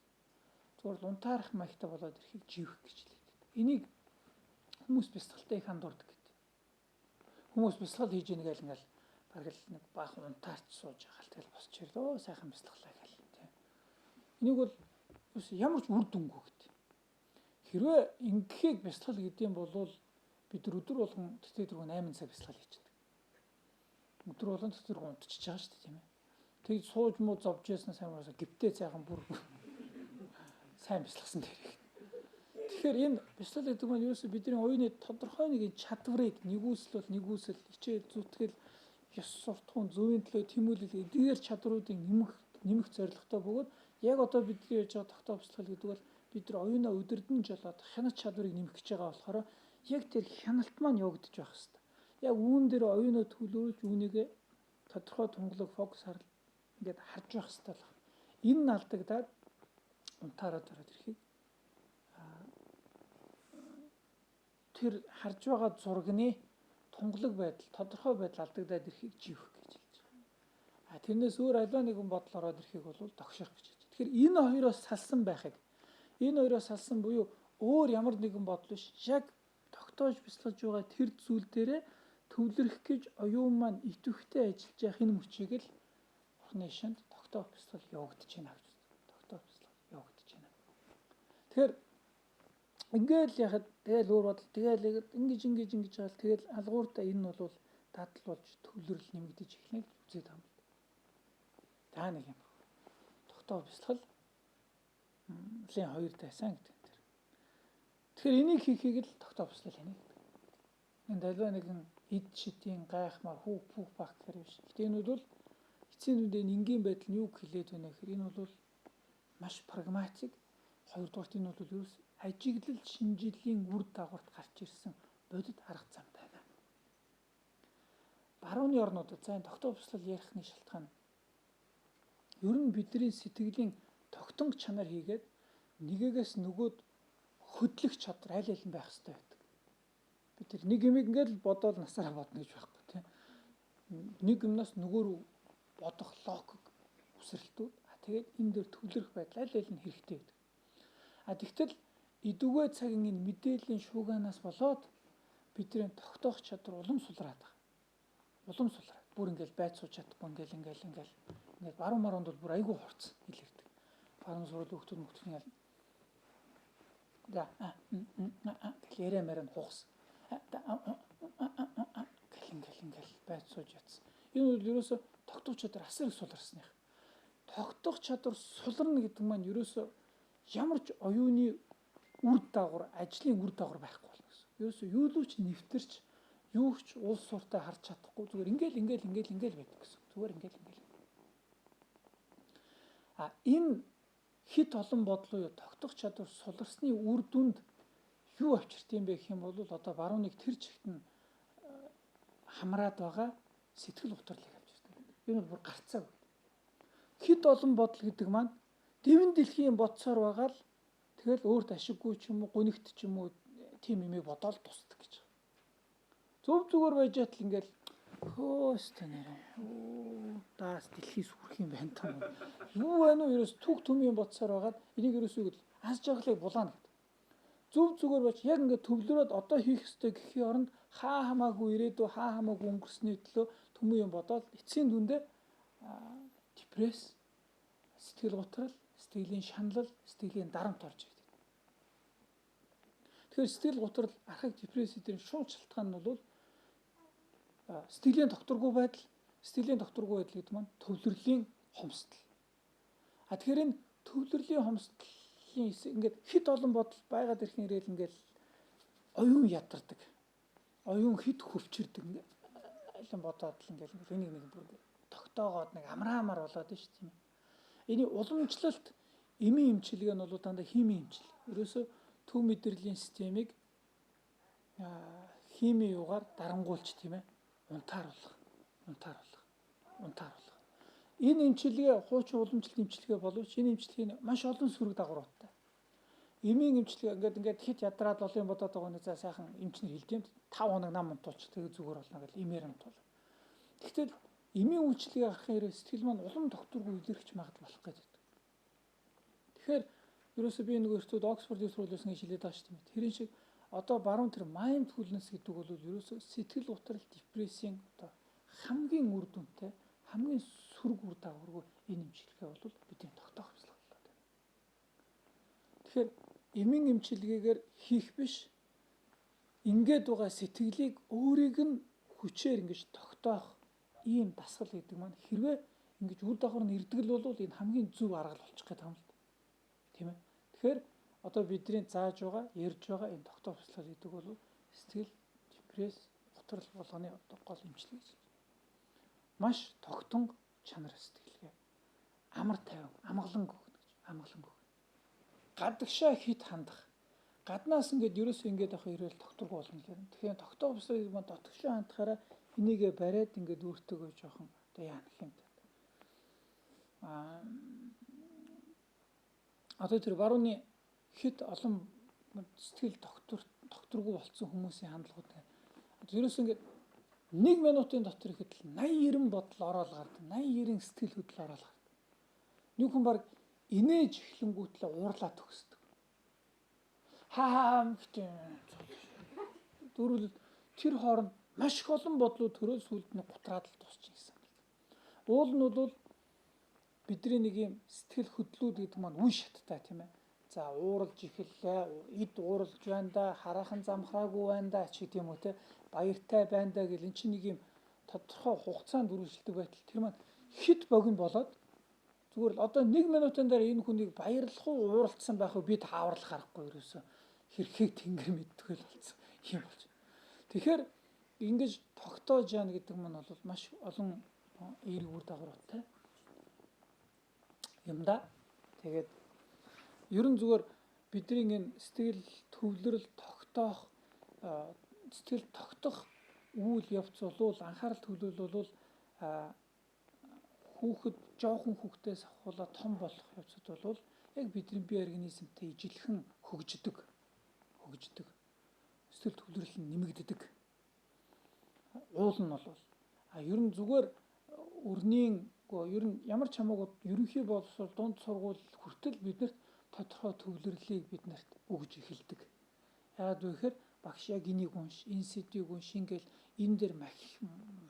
Зүгээр л унтаарах маягтай болоод ирэхийг живх гэж хэлээд байдаг. Энийг хүмүүс бясалгалтай их андуурдаг гэдэг. Хүмүүс бясалгал хийж ийн гээл ингээл бараг л нэг баахан унтаарч сууж байгаа л тэгэл босч ирлээ. Сайхан бясалгалаа гэл тийм. Энийг бол ямар ч үр дүнгүй гэдэг. Хэрвээ ингэхийг бясалгал гэдэг юм бол бид нар өдөр болгон тэтгэр дөрөв 8 цаг бясалгал хийчихдэг. Өдөр болгон тэтгэр унтчихж байгаа шүү дээ тийм ээ. Тэгж сууж муу зовж яснаа сайн уусаа гиптэй сайхан бүр сайн бясалгасан дээр их. Тэгэхээр энэ бясалгал гэдэг нь ерөөсөө бидний оюуны тодорхой нэг чадварыг нэгүсэл бол нэгүсэл, хичээл зүтгэл, ёс суртахуун, зөвийн төлөө тэмүүлэл эдгээр чадруудыг нэмэх зорилготой бөгөөд яг одоо бидний яаж байгаа тогтоо бясалгал гэдэг бол бид нар оюунаа өдөрдөн жолоод хяналт чадварыг нэмэх гэж байгаа болохоор яг тэр хяналт маань явагдаж байх хэвээр. Яг үүн дээр оюунаа төвлөрүүлж үүнийгээ тодорхой тунгалаг фокус харал ингээд харж байх хэвээр л. Энэ нь алдагдаад унтаараад ороод ирэхийг тэр харж байгаа зурганы тунгалаг байдал, тодорхой байдал алдагдаад ирэхийг живх гэж хэлж байгаа. А тэрнээс өөр аливаа нэгэн бодол ороод ирэхийг бол догших гэж хэлж. Тэгэхээр энэ хоёроос салсан байхыг, энэ хоёроос салсан буюу өөр ямар нэгэн бодол биш, яг тогтоож бясалгаж байгаа тэр зүйл дээрээ төвлөрөх гэж оюун маань идэвхтэй ажиллаж явах энэ мөчийг л Бурхны шинд тогтоох бясалгал явагдаж байна гэж үздэг. Тогтоох бясалгал явагдаж байна. Тэгэхээр ингээл яхад тэгэл өөр бодол тэгэл ингэж ингэж ингэж байгаа л тэгэл алгууртаа энэ нь бол дадал болж төвлөрөл нэмэгдэж эхэлнэ гэж үзээд байгаа юм. За нэг юм. Тогтоох бясалгал лийн хоёр дайсан гэдэг юм дээр. Тэгэхээр энийг хийхийг л тогтоох бясалгал хийнэ гэдэг. Энэ аливаа нэгэн эд шидийн гайхмаар хүүх пүүх бах гэхэр биш. Гэтэ энэ бол эцсийн дүндээ энгийн байдал нь юу хэлээд байна гэхээр энэ бол маш прагматик. Хоёрдугаарт энэ бол ерөөс ажиглал шинжиллийн үр дагаварт гарч ирсэн бодит арга зам байна. Барууны орнуудад за энэ тогтоох бясалгал ярих нэг шалтгаан ер нь бидний сэтгэлийн тогтонг чанар хийгээд нэгээс нөгөөд хөдлөх чадвар аль аль нь байх хэрэгтэй байдаг. Бид тэр нэг юм ингээд л бодоол насаараа бодно гэж байхгүй тийм. Нэг юмнаас нөгөө рүү бодох логик үсрэлтүүд. А тэгээд энэ дээр төвлөрөх байдал аль аль нь хэрэгтэй байдаг. А тэгтэл эдүгээ цагийн энэ мэдээллийн шуугаанаас болоод бидний тогтоох чадвар улам сулраад байгаа. Улам сулраад. Бүр ингээл байц сууж чадахгүй ингээл ингээл ингээл ингээд баруун маруунд бол бүр айгүй хурц илэрдэг. Баруун сурвал хүүхдүүд мөхтөл ингээл за гэл яриа мараа хугас гэл ингээл ингээл байц сууж ятсан. Энэ бол ерөөсө тогтоох чадвар асар их суларсных. Тогтоох чадвар суларна гэдэг маань ерөөсө ямар ч оюуны үр дагавар, ажлын үр дагавар байхгүй болно гэсэн. Ерөөсө юу л ч нэвтэрч, юу ч улс суртай харж чадахгүй зүгээр ингээл ингээл ингээл ингээл байдаг гэсэн. Зүгээр ингээл ингээл. А энэ хит олон бодлоо юу тогтоох чадвар суларсны үр дүнд юу авчирт юм бэ гэх юм бол одоо барууныг тэр чигт нь хамраад байгаа сэтгэл гутралыг авч ирдэг. Энэ бол бүр гарцаагүй. Хэд олон бодол гэдэг маань дэвэн дэлхийн бодсоор байгаа л тэгэл өөрт ашиггүй ч юм уу, гунигт ч юм уу тийм юмыг бодоол тусдаг гэж. Зөв зүгээр байж атал ингээл хөөстө нэрээ. Оо даас дэлхий сүрх юм байна та. Юу байна уу ерөөс түг төмийн бодсоор байгаад энийг ерөөсөө л аз жаргалыг булаана гэдэг. Зөв зүгээр байж яг ингээд төвлөрөөд одоо хийх ёстой гэхийн оронд хаа хамаагүй ирээдүй хаа хамаагүй өнгөрсний төлөө төмөн юм бодоод эцсийн дүндээ депресс, сэтгэл гутрал, сэтгэлийн шаналл, сэтгэлийн дарамт орж ирдэг. Тэгэхээр сэтгэл гутрал, архаг депресс эдгээр шууд шалтгаан нь бол сэтгэлийн тогтворгүй байдал, сэтгэлийн тогтворгүй байдал гэдэг маань төвлөрлийн хомсдол. А тэгэхээр энэ төвлөрлийн хомсдлын ингээд хэд олон бодол байгаад ирэх нэрэл ингээд оюун ядардаг. Оюун хэд хөвчөрдөг ингээд айлан бодоод л ингээд энийг нэг бүр ингээд тогтоогоод нэг амраамар болоод нь шүү дээ. Эний уламжлалт эмийн эмчилгээ нь бол дандаа химийн эмчилгээ. Ерөөсөө төв мэдрэлийн системийг химийн юугаар дарангуйлч тийм ээ унтааруулах, унтааруулах, унтааруулах. Энэ эмчилгээ хуучин уламжлалт эмчилгээ боловч энэ эмчилгээний маш олон сөрөг дагавруудтай. Эмийн эмчилгээ ингээд хэд ядраад олон бодоод байгаа нэг за сайхан эмчнэр хэлдэм 5 хоног нам унтуулчих тэгээ зүгээр болно гэж эмээр унтуул. Тэгтэл эмийн үйлчилгээ гарахын хэрэг сэтгэл маань улам тогтворгүй илэрхэж магадлал болох гэдэг. Тэгэхээр ерөөсөө би нэг өртүүд Оксфорд их сургуулиас ингэж хэлээд байгаа шүү дээ. Тэрэн шиг одоо баруун тэр mindfulness гэдэг бол ерөөсөө сэтгэл гутрал, депрессийн одоо хамгийн үр дүнтэй, хамгийн сөрөг үр дагаваргүй энэ эмчилгээ бол бидний тогтоох бяцлал болоод байна. Тэгэхээр эмийн эмчилгээгээр хийх биш, ингээд байгаа сэтгэлийг өөрийг нь хүчээр ингэж тогтоох ийм дасгал гэдэг маань хэрвээ ингэж үр дагавар нь ирдэг л бол энэ хамгийн зөв арга болчих гээд байгаа юм л да. Тийм ээ. Тэгэхээр одоо бидний зааж байгаа, ярьж байгаа энэ тогтоох бяцлал гэдэг бол сэтгэл, депресс, гутрал болгоны одоо гол эмчилгээ гэж. Маш тогтон чанар сэтгэлгээ. Амар тайван, амгалан өгнө гэж, амгалан өгнө. Гадагшаа хит хандах. Гаднаас ингээд ерөөсөө ингээд авах ирэл тогтворгүй болно гэх юм. Тэгэхээр тогтоох бяцлал маань дотгошоо хандахаараа энийгээ бариад ингээд өөртөөгөө жоохон одоо яах юм бэ? Одоо тэр барууны хэд олон сэтгэл тогтворгүй болцсон хүмүүсийн хандлагууд ерөөсөө ингээд 1 минутын дотор ихэд л 80 90 бодол ороод гардаг. 80 90 сэтгэл хөдлөл ороод гардаг. Нэг хүн баг инээж эхлэнгүүтлээ уурлаа төгсдөг. Хаа гэдэг. Дөрвөл тэр хооронд маш их олон бодлууд төрөө сүүлд нь гутраад л дуусчих гэсэн юм. Уул нь бол бидний нэг юм сэтгэл хөдлүүд гэдэг маань үе шаттай тийм ээ. За ууралж эхэллээ, эд ууралж байна да, хараахан замхраагүй байна да ч гэдэг юм уу те. Баяртай байна да гэл эн чинь нэг юм тодорхой хугацаанд үргэлжилдэг байтал тэр маань хэд богино болоод зүгээр л одоо 1 минутын дараа энэ хүнийг баярлах уу ууралдсан байх уу би тааварлах аргагүй ерөөсөө хэрхийг тэнгэр мэддэг л болсон юм болж. Тэгэхээр ингэж тогтоож яана гэдэг маань бол маш олон эерэг үр дагавартай юм да. Тэгээд ер нь зүгээр бидний энэ сэтгэл төвлөрөл тогтоох сэтгэл тогтох үйл явц болвол анхаарал төвлөрөл бол хүүхэд жоохон хүүхдээс авахуулаад том болох явцад бол яг бидний бие организмтэй ижилхэн хөгждөг. Сэтгэл төвлөрөл нь нэмэгддэг. Уул нь бол ер нь зүгээр өрнийн ер нь ямар ч хамаагүй ерөнхий боловсрол дунд сургууль хүртэл биднэрт тодорхой төвлөрлийг биднэрт өгж эхэлдэг. Яагаад вэ гэхээр багш яг энийг унш, энэ сэдвийг унш, ингээл энэ дээр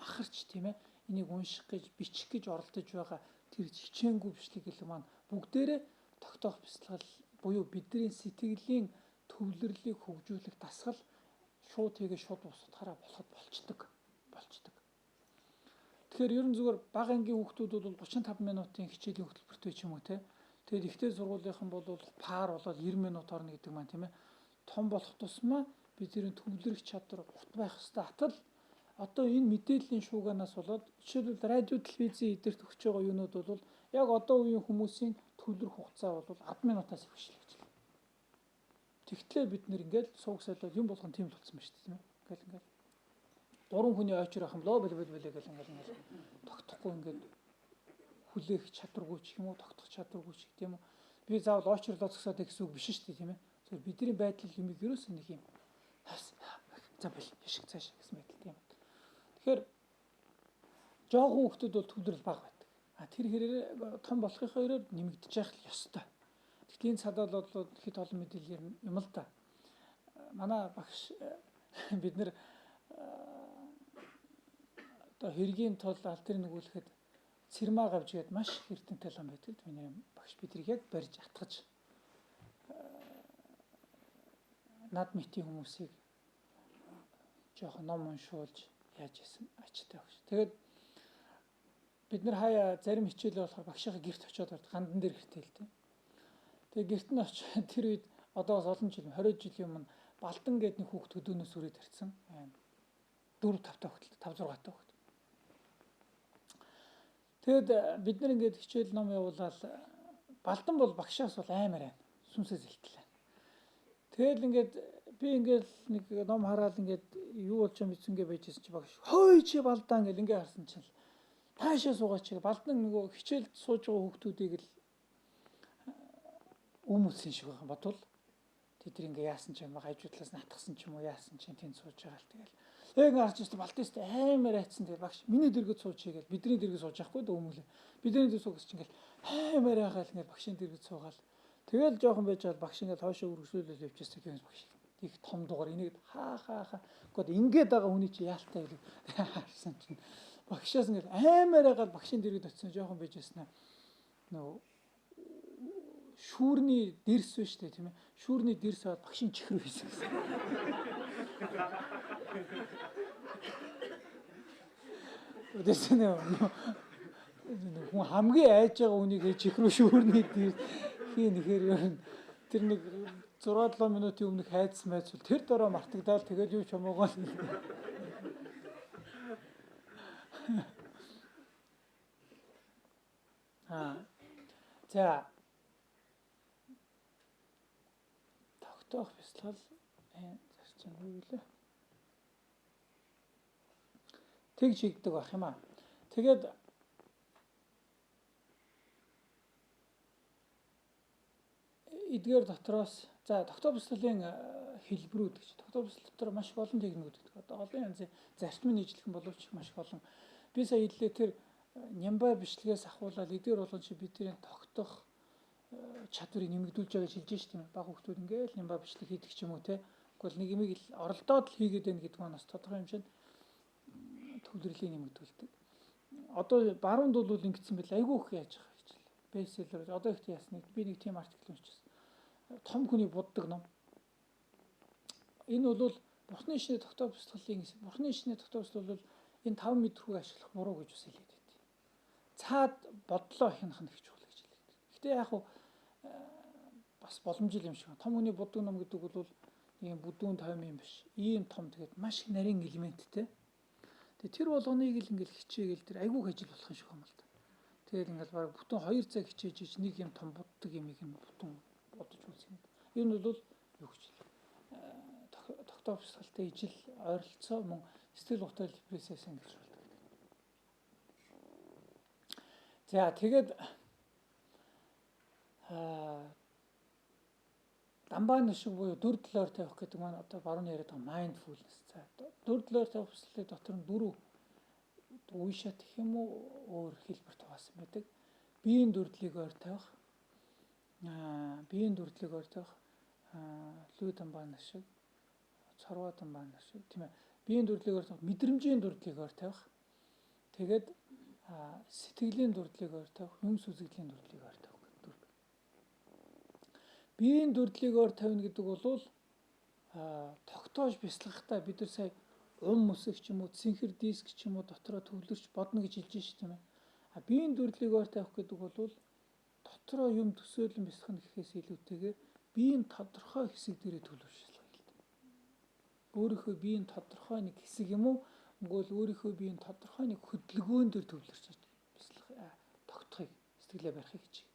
махарч тийм ээ энийг унших гэж бичих гэж оролдож байгаа тэр хичээнгүй бичлэг гэх маань бүгдээрээ тогтоох бяцлал буюу бидний сэтгэлийн төвлөрлийг хөгжүүлэх дасгал шууд хийгээ шууд бусдахаараа болоход болчдөг. Тэгэхээр ер нь зүгээр бага ангийн хүүхдүүд бол 35 минутын хичээлийн хөтөлбөртэй ч юм уу те. Тэгээд ихтэй сургуулийнхан бол пар болоод 90 минут орно гэдэг маань тийм ээ. Том болох тусмаа бидний төвлөрөх чадвар гут байх ёстой атал одоо энэ мэдээллийн шууганаас болоод жишээлбэл радио телевизийн эдэрт өгч байгаа юунууд бол яг одоо үеийн хүмүүсийн төвлөрөх хугацаа бол 10 минутаас их биш л гэж. Тэгтлээ бид нэр ингээл сууг солиод юм болгон тийм л болсон ба шүү дээ тийм ээ. Ингээл. Гурван хүний ойчор ах юм лоо бэл бэл бэл гэл ингээл тогтохгүй ингээд хүлээх чадваргүй ч юм уу, тогтох чадваргүй ч гэдэм юм уу. Би заавал ойчрлоо зогсоод гэсэн үг биш шүү дээ, тийм ээ. Зөв бидний байдал юмыг ерөөсөн нэг юм за бэл яшиг цааш гэсэн байдалтай юм. Тэгэхээр жоохон хүүхдүүд бол төвлөрөл бага байдаг. А тэр хэрээр том болохынхоо хэрээр нэмэгдэж явах л ёстой. Гэхдээ энэ цадал бол хэд олон мэдээлэл юм л да. Манай багш бид нэр одоо хэргийн тул алдрыг нүгүүлэхэд цэрмаа гавж гээд маш их эрдэмтэй лам байдаг. Миний багш биднийг яг барьж атгаж над мэтийн хүмүүсийг жоохон ном уншуулж яаж исэн ачтай багш. Тэгээд бид нар хаяа зарим хичээлээ болохоор багшийнхаа гэрт очиод орд гандан дээр гэртэл тийм. Тэгээд гэрт нь очиод тэр үед одоо бас олон жил 20 жилийн өмнө Балдан гэдэг нэг хүүхд хөдөөнөөс үрээд ирсэн. 4 5 та хүүхд 5 6 та хүүхд. Тэгэд бид нар ингээд хичээл ном явуулаад Балдан бол багшаас бол амар байна. Сүнсээ зэлтлээ. Тэгэл ингээд би ингээд нэг ном хараад ингээд юу болж юм бицэнгээ байжсэн чи багш хөөе чи Балдан гэл ингээд харсан чинь таашаа суугаач. Балдан нөгөө хичээлд сууж байгаа хүүхдүүдийг л өмөлсөн шиг байгаа бодвол тэд нар ингээ яасан ч юм хажуу талаас нь атгсан ч юм уу яасан ч тэнд сууж байгаа л тэгэл. Яг ингээ харж ирсэн Балдан өстө амар айцсан. Тэгэл багш миний дэргэд сууж хийгээл бидний дэргэд сууж яахгүй дөө өмөлөө. Бидний дэргэд суугас чинь ингээл амар айгаал ингээл багшийн дэргэд суугаал. Тэгэл жоохон байж байгаа багш ингээл хоошоо үргэлжлүүлэл явчихсан юм багш. Их том дугаар энийг хаа хаа хаа. Гэхдээ ингээд байгаа хүний чи яалтай байлээ харсан чинь багшаас ингээл амар айгаал багшийн дэргэд очисон жоохон байж байснаа нөгөө шүүрний дэрс биш үү тийм ээ. Шүүрний дэрс аваад багшийн чихэр хийсэн гэсэн. Үдээсэн хүн хамгийн айж байгаа үнийг чихрүү шүүрний дэрс хийн нэхэр ер нь тэр нэг 6 7 минутын өмнөх хайц майцвал тэр дороо мартагдаал тэгэл юу ч хамаагүй. Аа. За тогтоох бясалгал зарчим юу вэ? Тэгж хийгдэг байх юм аа. Тэгээд эдгээр дотроос за тогтоох бясалгалын хэлбэрүүд гэж. Тогтоох бясалгал дотор маш их олон техникүүд гэдэг. Одоо олон янзын зарчмын нийжлэхэн боловч маш их олон. Би сая хэллээ тэр нямбай бичлэгээс ахуулаад эдгээр болгон чи бидний тогтоох чадварыг нэмэгдүүлж байгаа гэж хэлж шээ тийм ээ. Баг хүмүүс ингээл нямбай бичлэг хийдэг ч юм уу те. Гэхдээ нэг юмыг л оролдоод л хийгээд байна гэдэг нь бас тодорхой хэмжээнд төвлөрлийг нэмэгдүүлдэг. Одоо баруунд бол ингэсэн байл айгүй их яаж байгаа хичээл. Бестселлер одоо ихтэй ясна. Би нэг тийм артикл уншчихсан. Том хүний буддаг ном. Энэ бол Бурхны шинэ тогтоох бясалгалын Бурхны шинэ тогтоох бясалгал бол энэ 5 мэдрүүг ашиглах буруу гэж бас хэлээд байт. Цаад бодлоо хянах нь их чухал гэж хэлээд. Гэтэ яг хуу бас боломжтой юм шиг. Том хүний буддаг ном гэдэг бол ийм бүдүүн тойм юм биш. Ийм том тэгээд маш их нарийн элементтэй. Тэгээд тэр болгоныг л ингээл хичээгээл тэр айгүйх ажил болох юм шиг юм л да. Тэгээд ингээл баг бүтэн 2 цаг хичээж ич нэг юм том буддаг юмыг нь бүтэн бодож үзэх юм. Ер нь бол юу гэж хэлээ. Тогтоох бясалгалтай ижил ойролцоо мөн сэтгэл готойл депрессиас ингэж болдог гэдэг. За тэгээд дамбаа шиг буюу дүр төлөөр тавих гэдэг маань одоо баруун яриад байгаа mindfulness. За дүр төлөөр тавих бясалгалын дотор нь дөрөв үе шат гэх юм уу өөр хэлбэрт хуваасан байдаг. Биеийн дүрдлийг ойр тавих, биеийн дүрдлийг ойр тавих, лүү дамбаа шиг, цорвоо дамбаа шиг тийм ээ. Биеийн дүрдлийг ойр тавих, мэдрэмжийн дүрдлийг ойр тавих. Тэгээд сэтгэлийн дүрдлийг ойр тавих, юм сүзэгдлийн дүрдлийг ойр тавих гэдэг дөрв. Биеийн дүрдлийг ойр тавина гэдэг бол тогтоож бясалгахдаа бид нар сая ум үсэг ч юм уу, цэнхэр диск ч юм уу дотроо төвлөрч бодно гэж хэлж шээ тийм ээ. А биеийн дүрдлийг ойр тавих гэдэг бол дотроо юм төсөөлөн бясалгах гэхээс илүүтэйгээр биеийн тодорхой хэсэг дээрээ төвлөрч бясалгах хэлдэг. Өөрийнхөө биеийн тодорхой нэг хэсэг юм уу, үгүй л өөрийнхөө биеийн тодорхой нэг хөдөлгөөн дээр төвлөрч бясалгах тогтохыг, сэтгэлээ барихыг хичээх.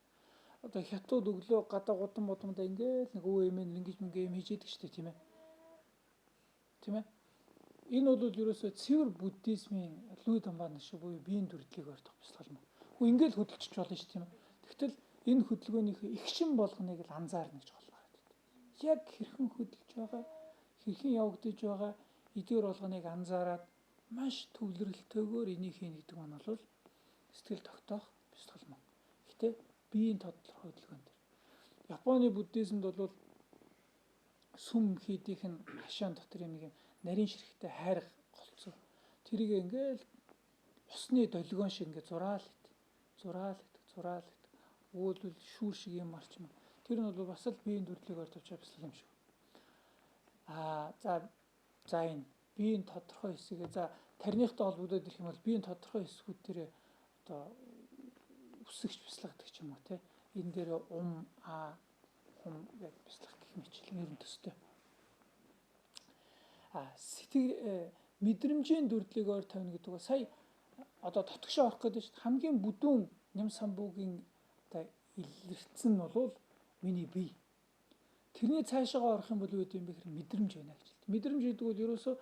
Одоо хятад өглөө гадаа гудам мудамдаа ингээл нэг өвөө эмээ ингэж мөнгө юм хийж идэг шүү дээ тийм ээ. Тийм ээ. Энэ бол ерөөсөө цэвэр буддизмын лүй дамбан шиг буюу биеийн дүрдлийг ойртох бясалгал юм. Хүү ингээл хөдөлчих болно шүү тийм ээ. Тэгтэл энэ хөдөлгөөнийхөө эгшин болгоныг л анзаарна гэж гол гараад идэв. Яг хэрхэн хөдөлж байгаа, хэрхэн явагдаж байгаа эдгээр болгоныг анзаараад маш төвлөрөлтөйгөөр энийг хийнэ гэдэг нь бол сэтгэл тогтоох бясалгал мөн. Гэтэ биеийн тодорхой хөдөлгөөн дээр. Японы буддизмд бол сүм хийдийнх нь хашаан дотор юм нэг юм нарийн ширхтээ хайрга голцоо. Тэрийг ингээл усны долгион шиг ингээ зураал ит. Зураал ит, зураал ит. Өгүүлбэл шүүр шиг юм марч юм. Тэр нь бол бас л биеийн дүрдлийг ор тавьж бясалгал юм шиг. Аа за энэ биеийн тодорхой хэсгээ за тарныхтай холбогдоод ирэх юм бол биеийн тодорхой хэсгүүд дээр одоо үсгч бясалгадаг ч юм уу те. Энэ дээр ум а хум яг бясалгах гэх мэтлэн ер нь төстэй. А сэтгэл мэдрэмжийн дүрдлийг ойр тавина гэдэг нь сая одоо дотгошоо орох гэдэг чинь хамгийн бүдүүн ням самбуугийн одоо илэрсэн нь бол миний бие. Тэрний цаашаагаа орох юм бол юу гэдэг юм бэ гэхээр мэдрэмж байна гэж хэлдэг. Мэдрэмж гэдэг бол ерөөсөө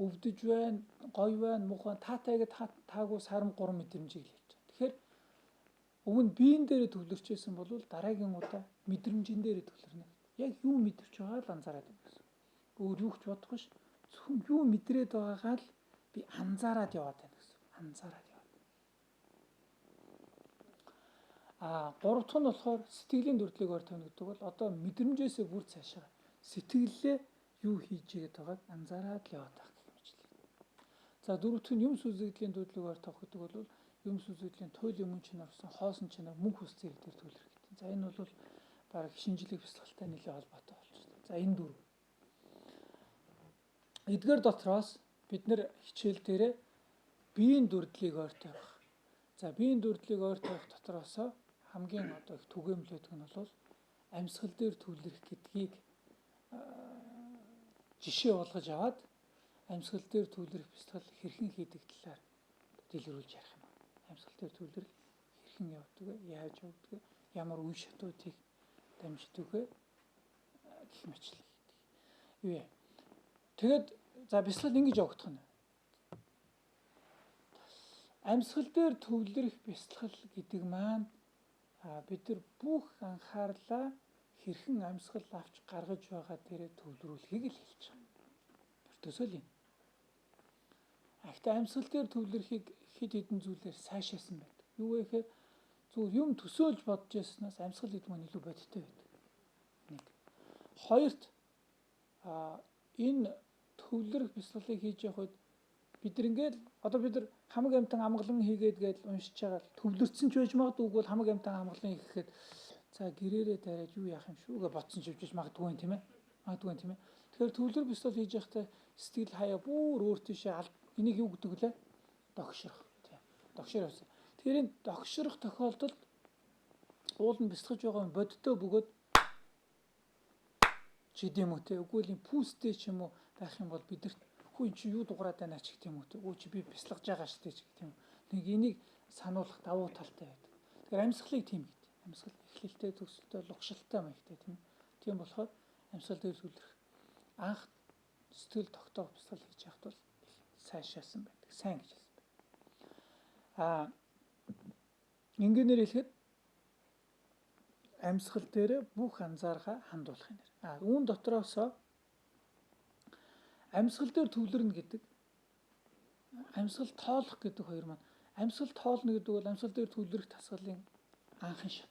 өвдөж байна, гоё байна, мух байна, таатайгаа таагүй сарам гурван мэдрэмжийг л хэлж байгаа. Тэгэхээр өмнө биеийн дээрээ төвлөрчээсэн бол дараагийн удаа мэдрэмжин дээрээ төвлөрнө. Яг юу мэдэрч байгааг л анзаараад байна гэсэн. Өөр юу ч бодохгүй ш. Зөвхөн юу мэдрээд байгаагаа л би анзаараад яваад байна гэсэн. Анзаараад яваад. А гурав дахь нь болохоор сэтгэлийн дүрдлийг ор тавина гэдэг бол одоо мэдрэмжээсээ бүр цаашаа сэтгэллээ юу хийж игээд байгааг анзаараад л яваад байх гэх мэтлээ. За дөрөв дэх нь юм сүзэгдлийн дүрдлийг ор тавих гэдэг бол юм сүзэгдлийн туйлын мөн чанар болсон хоосон чанар мөнх ус зэрэг дээр төвлөрөх гэдэг. За энэ бол бараг шинжлэх бясалгалтай нэлээд холбоотой болчихсон. За энэ дөрөв. Эдгээр дотроос бид нэр хичээл дээрээ биеийн дүрдлийг ойр тавих. За биеийн дүрдлийг ойр тавих дотроос хамгийн одоо их түгээмлэдэг нь бол амьсгал дээр төвлөрөх гэдгийг жишээ болгож аваад амьсгал дээр төвлөрөх бясалгал хэрхэн хийдэг талаар дэлгэрүүлж ярих юм. Амьсгал дээр төвлөрөл хэрхэн явдаг вэ? Яаж явдаг вэ? Ямар үе шатуудыг дамждаг вэ? Гэх мэтлээ. Юу вэ? Тэгээд за бясалгал ингэж явагдах нь. Амьсгал дээр төвлөрөх бясалгал гэдэг маань бид нар бүх анхаарлаа хэрхэн амьсгал авч гаргаж байгаа дээрээ төвлөрүүлэхийг л хэлж байгаа. Төсөөл юм. Гэхдээ амьсгал дээр төвлөрөхийг хэд хэдэн зүйлээр сайшаасан байдаг. Юу вэ гэхээр зүгээр юм төсөөлж бодож яснаас амьсгал гэдэг нь илүү бодиттой байдаг. Нэг. Хоёрт энэ төвлөрөх бясалгалыг хийж явах үед бид нар ингээл одоо бид нар хамаг амтан амгалан хийгээд гэж уншиж байгаа л төвлөрсөн ч байж магадгүй бол хамаг амтан амгалан хийхэд за гэрээрээ дайраад юу яах юм шүү гэж бодсон ч явж магадгүй юм тийм ээ. Магадгүй юм тийм ээ. Тэгэхээр төвлөрөх бясалгал хийж явахдаа сэтгэл хаяа бүр өөр тийшээ энийг юу гэдэг лээ? Догшрох тийм. Догшрох явсан. Тэгэхээр энэ догшрох тохиолдолд уул нь бясалгаж байгаа юм бодиттой бөгөөд ч гэдэм үү те. Үгүй л юм пүүстэй ч юм уу байх юм бол бидэрт хүү эн чи юу дуграад байна ч гэх юм уу те. Үгүй чи би бясалгаж байгаа шүү дээ ч гэх юм. Нэг энийг сануулах давуу талтай байдаг. Тэгэхээр амьсгалыг тийм гэдэг. Амьсгал эхлэлтэй, төгсөлтэй, лугшилтай маягтай тийм. Тийм болохоор амьсгал дээр төвлөрөх анх сэтгэл тогтоох бясалгал хийж явахд бол сайшаасан байдаг. Сайн гэж хэлсэн байна. Аа ингээнээр хэлэхэд амьсгал дээр бүх анзааргаа хандуулах юм. Аа үүн дотроосоо амьсгал дээр төвлөрнө гэдэг амьсгал тоолох гэдэг хоёр маань амьсгал тоолно гэдэг бол амьсгал дээр төвлөрөх дасгалын анхан шат.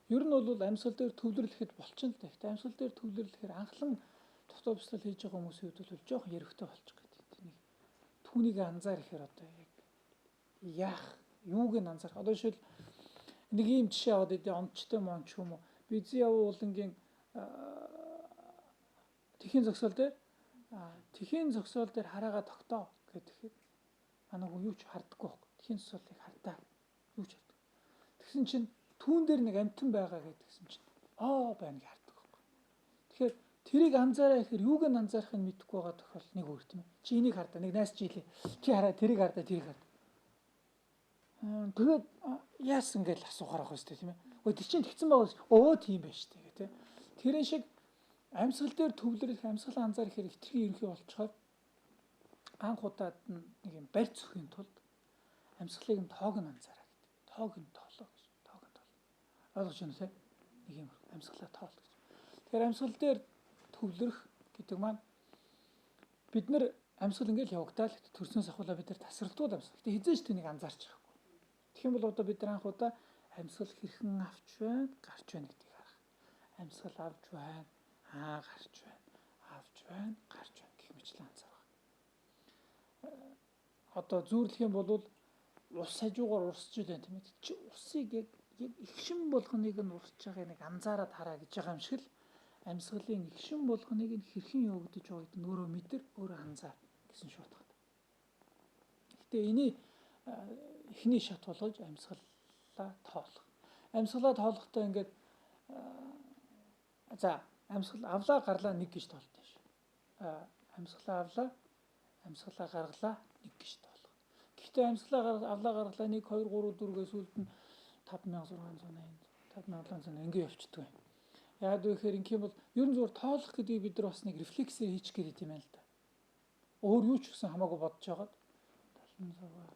Ер нь бол амьсгал дээр төвлөрлөхэд болчихно л да. Гэхдээ амьсгал дээр төвлөрлөхээр анхлан дотоо бясалгал хийж байгаа хүмүүсийн хувьд бол жоохон ярихтай болчих гэдэг. Нэг түүнийг анзаар ихээр одоо яг яах юуг нь анзаарах. Одоо жишээл нэг ийм жишээ аваад идэв онцтой монч юм уу. Бизэн яв уулангийн тэхийн зогсоол дээр тэхийн зогсоол дээр хараагаа тогтоо гэхэд манай хүн юу ч хардаггүй байхгүй. Тэхийн зогсоолыг хардаа. Юу ч харддаг. Тэгсэн чинь түүн дээр нэг амтан байгаа гэдгсэн чинь аа байна гэж харддаг байхгүй. Тэгэхээр тэрийг анзаараа ихээр юуг нь анзаарахыг мэдэхгүй байгаа тохиолдол нэг өөр тийм ээ. Чи энийг хардаа нэг найс жилээ. Чи хараа тэрийг хардаа тэрийг хардаа. Тэгээд яасан гэж асуухаар байх ёстой тийм ээ. Өө тэр чинь тэгсэн байгаа өө тийм байж тээ гэх тийм. Тэрэн шиг амьсгал дээр төвлөрөх амьсгал анзаарах хэрэг хэтэрхий ерөнхий болцохоор Анх удаад нэг юм барьц өгөхийн тулд амьсгалыг нь тоог нь анзаараа гэдэг. Тоог нь тоолоо гэж. Тоог нь тоол. Ойлгож байна уу те? Нэг юм амьсгалаа тоол гэж. Тэгэхээр амьсгал дээр төвлөрөх гэдэг маань бид нар амьсгал ингээл явагдаал төрснөөс ахуулаа бид нар тасралтгүй амьсгал. Гэтэ хизээч тэнийг анзаарч байхгүй. Тэгэх юм бол одоо бид нар анх удаа амьсгал хэрхэн авч байна, гарч байна гэдгийг харах. Амьсгал авч байна, гарч байна, авч байна, гарч байна гэх мэтлэн анзаарах. Одоо зүүрлэх юм бол ус хажуугаар урсж байна тийм ээ. Чи усыг яг эгшин болгоныг нь урсж байгааг нэг анзаараад хараа гэж байгаа юм шиг л амьсгалын эгшин болгоныг нь хэрхэн явагдаж байгааг нь өөрөө мэдэр, өөрөө анзаар гэсэн шуутгаад. Гэтэ эний эхний шат болгож амьсгалаа тоолох. Амьсгалаа тоолохдоо ингээд за амьсгал авлаа гарлаа нэг гэж тоолтой ш. Амьсгалаа авлаа, амьсгалаа гаргалаа нэг гэж тоолох. Гэхдээ амьсгалаа авлаа гаргалаа 1 2 3 4 гэж сүүлд нь 5680 5780 ингэ явчихдаг юм. Яагаад вэ гэхээр ингэх юм бол ер нь зүгээр тоолох гэдгийг бид нар бас нэг рефлексээр хийчих гээд юм байна л да. Өөр юу ч гэсэн хамаагүй бодож байгаад 76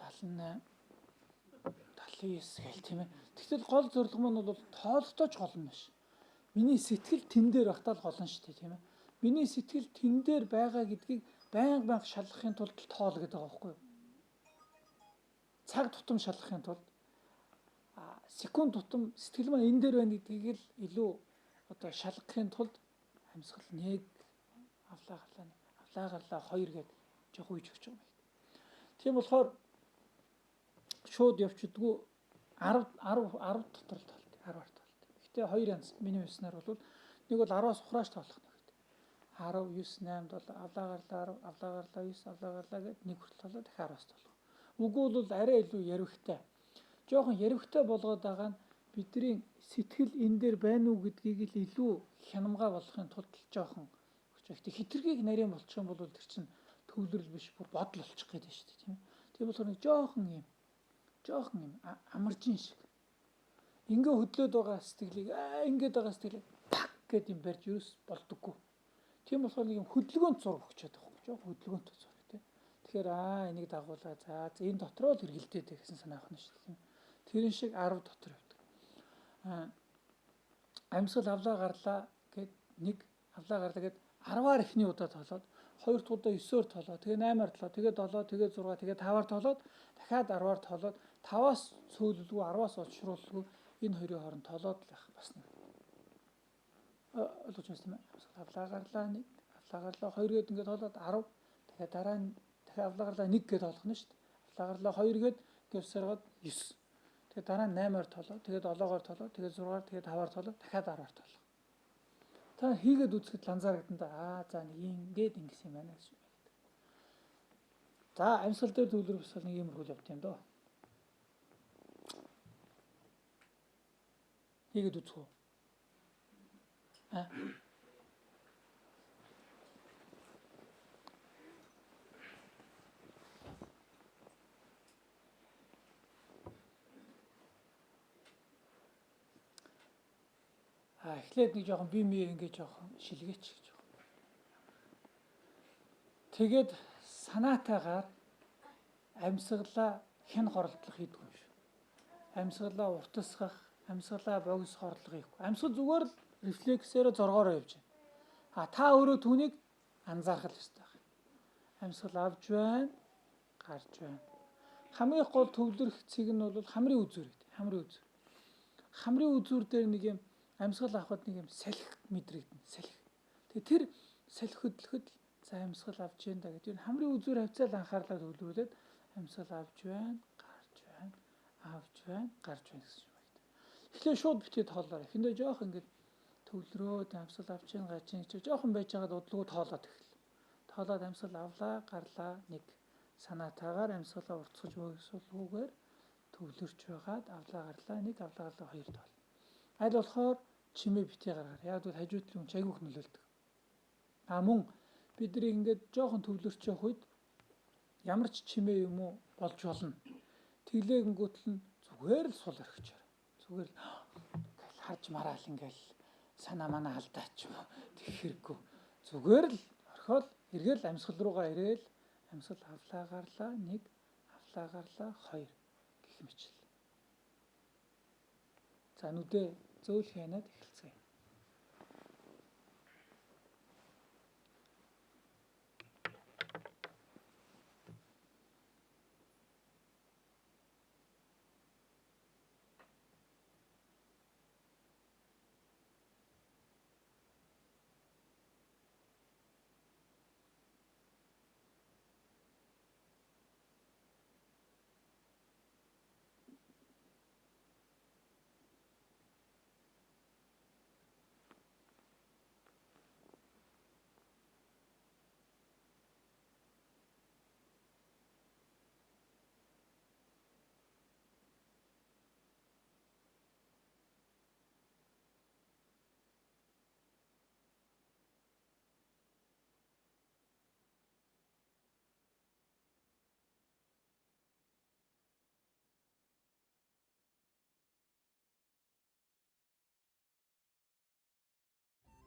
78 79 гэл тийм ээ. Тэгтэл гол зорилго маань бол тоолохдоо ч гол нь биш. Миний сэтгэл тэн дээр байхдаа л гол нь шүү дээ тийм ээ. Миний сэтгэл тэн дээр байгаа гэдгийг байнга байнга шалгахын тулд тоол гэдэг байгаа байхгүй юу? Цаг тутам шалгахын тулд секунд тутам сэтгэл маань энэ дээр байна гэдгийг л илүү одоо шалгахын тулд амьсгал 1 авлаа гарлаа 1 авлаа гарлаа 2 гээд жоох үйж өгч байгаа юм байна. Тийм болохоор шууд явчихдгүү 10 10 10 дотор л тоолт 10-аар тоолт. Гэхдээ хоёр янз миний хэлснээр бол нэг бол 10-аас ухрааш тоолох нэг гэдэг. 10 9 8 7 авлаа гарлаа 10 авлаа гарлаа 9 авлаа гарлаа гэд нэг хүртэл тоолоо дахиад 10-аас тоолох. Үгүй бол арай илүү ярвхтай. Жохон ярвхтай болгоод байгаа нь бидний сэтгэл энэ дээр байна уу гэдгийг л илүү хянамгаа болгохын тулд жоохон өгч. Гэхдээ хитрхийг нарийн болчих юм бол тэр чинь төвлөрөл биш бүр бодол болчих гээд байна шүү дээ тийм ээ. Тийм болохоор нэг жоохон юм амаржин шиг. Ингээ хөдлөөд байгаа сэтгэлийг ингээд байгаа сэтгэлийг пак гэд юм барьж ерөөс болдоггүй. Тийм болохоор нэг юм хөдөлгөөнт зураг өгчөөд байгаа юм. Жоохон хөдөлгөөнт зураг тийм. Тэгэхээр энийг дагуулаа. За энэ дотроо л эргэлдээд гэсэн санаа авах нь шүү дээ тийм. Тэрэн шиг 10 дотор явдаг. Амьсгал авлаа гарлаа гэд нэг авлаа гарлаа гэд 10-аар эхний удаа тоолоод хоёр дахь удаа 9-оор тоолоод тэгээ 8-аар тоолоод тэгээ 7 тэгээ 6 тэгээ 5-аар тоолоод дахиад 10-аар тоолоод 5-аас цөөлөлгүй 10-аас олшруулгүй энэ хоёрын хооронд тоолоод л байх бас нэг. Ойлгож байна тийм ээ. Авлаа гарлаа 1, авлаа гарлаа 2 гээд ингээд тоолоод 10 дахиад дараа нь дахиад авлаа гарлаа 1 гээд тоолох нь шүү дээ. Авлаа гарлаа 2 гээд гэвсаргаад 9. Тэгээ дараа нь 8-аар тоолоо, тэгээ 7-оор тоолоо, тэгээ 6-аар, тэгээ 5-аар тоолоо, дахиад 10-аар тоолох. Та хийгээд үзэхэд ланзаарагдан да. За нэг ингээд ингэсэн юм байна гэж юм байна. За амьсгал дээр төвлөрөх босол нэг иймэрхүү явд юм дөө. Хийгээд үзэх үү? Эхлээд нэг жоохон бие мие ингэ жоохон шилгээч гэж байна. Тэгээд санаатайгаар амьсгалаа хэн хоролдлох хийдэг юм шүү. Амьсгалаа уртасгах, амьсгалаа богино хорлох хийхгүй. Амьсгал зүгээр л рефлексээр зоргоороо явж байна. А та өөрөө түүнийг анзаарах л ёстой байна. Амьсгал авч байна, гарч байна. Хамгийн гол төвлөрөх цэг нь бол хамрын үзүүр гэдэг. Хамрын үзүүр. Хамрын үзүүр дээр нэг юм амьсгал авахд нэг юм салхи мэдрэгдэнэ. Салхи. Тэгээ тэр салхи хөдлөхөд за амьсгал авч байна да гэдэг. Энэ хамрын үзүүр хавцаал анхаарлаа төвлөрүүлээд амьсгал авч байна, гарч байна, авч байна, гарч байна гэсэн юм байна. Эхлээ шууд битгий тоолоор. Эхэндээ жоох ингээд төвлөрөөд амьсгал авч байна, гарч байна гэж жоохон байж байгаад удалгүй тоолоод эхэл. Тоолоод амьсгал авлаа, гарлаа нэг санаатаагаар амьсгалаа уртсгаж богиносуулгүйгээр төвлөрч байгаад авлаа гарлаа нэг авлаа гарлаа хоёр тоол. Аль болохоор чимээ битгий гаргаар. Яг бол хажуу талын хүн айгүйх нөлөөлдөг. А мөн бидний ингээд жоохон төвлөрч явах үед ямар ч чимээ юм уу болж болно. Тэглээгэнгүүтэл нь зүгээр л сул орхичоор. Зүгээр л ингээл харж мараал ингээл санаа манаа алдаач юм. Тэг хэрэггүй. Зүгээр л орхиол Эргээл амьсгал руугаа ирээл амьсгал авлаа гарлаа 1, авлаа гарлаа 2 гэх мэтэл. За нүдээ зөөл хянаад эхэлцгээе.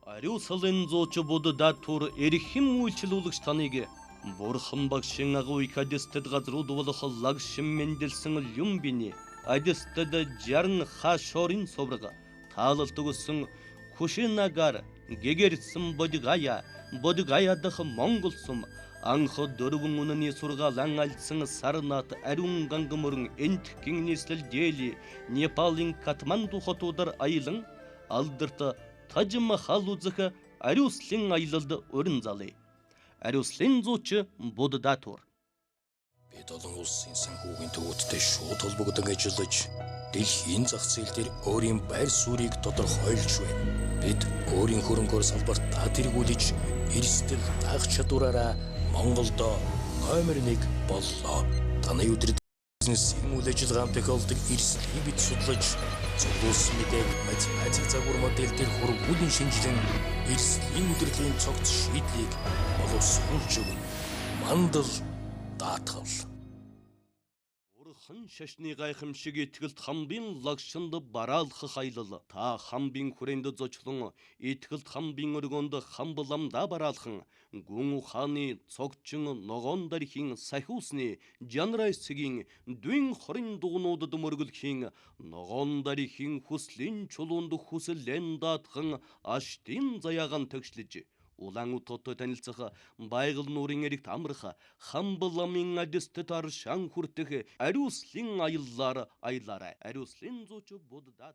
Ариусалын зууч Будда тур эрхэм үйлчлүүлэгч таныг Бурхан багшийн агуу их адэстэд газрууд болох лагшин мэндэлсэн Люмбини адэстэд 60 хашорын сувраг таалалт өгсөн Кушинагар гэгэрсэн Бодгая Бодгая дахь Монгол сүм анх дөрвөн үнэний сургаалан альцсан Сарнат ариун гангамөрөн Энтхийн нийслэл Дели Непалын Катманду хотуудаар аялан алдарт Таж Махал үзэх ариуслын аялалд урин залъя. Ариуслын зууч Будда тур. Бид олон улсын санхүүгийн төвүүдтэй шууд холбогдон ажиллаж дэлхийн зах зээл дээр өөрийн байр суурийг тодорхойлж байна. Бид өөрийн хөрөнгөөр салбартаа тэргүүлж эрсдэл даах чадвараараа Монголд номер 1 боллоо. Таны өдөр бизнесийн үйл ажиллагаанд тохиолдог эрсдлийг бид судлаж цуглуулсан мэдээг математик загвар модель дээр хургуулan шинжилэн эрсдлийн удирдлагын цогц шийдлийг боловсруулж өгнө. Мандал даатгал. Бурхан шашны гайхамшиг итгэлт хамбын лагшинд бараалхах аялал. Та хамбын хүрээнд зочлон итгэлт хамбын өргөнд хамбламдаа бараалхан гүн ухааны цогчин ногоон дархийн сахиусны жанрайсгийн дүн хорин дугнуудад мөргөлхийн ногоон дархийн хүслийн чулуунд хүсэлэн даатхан аштын заяагаан тэгшлэж Улаан утгатай танилцах байгаль нуурын эрэгт амрах хамбламын адэстэд аршаан хүртэх ариуслын аяллаар аялаарай. Ариуслын зууч Будда.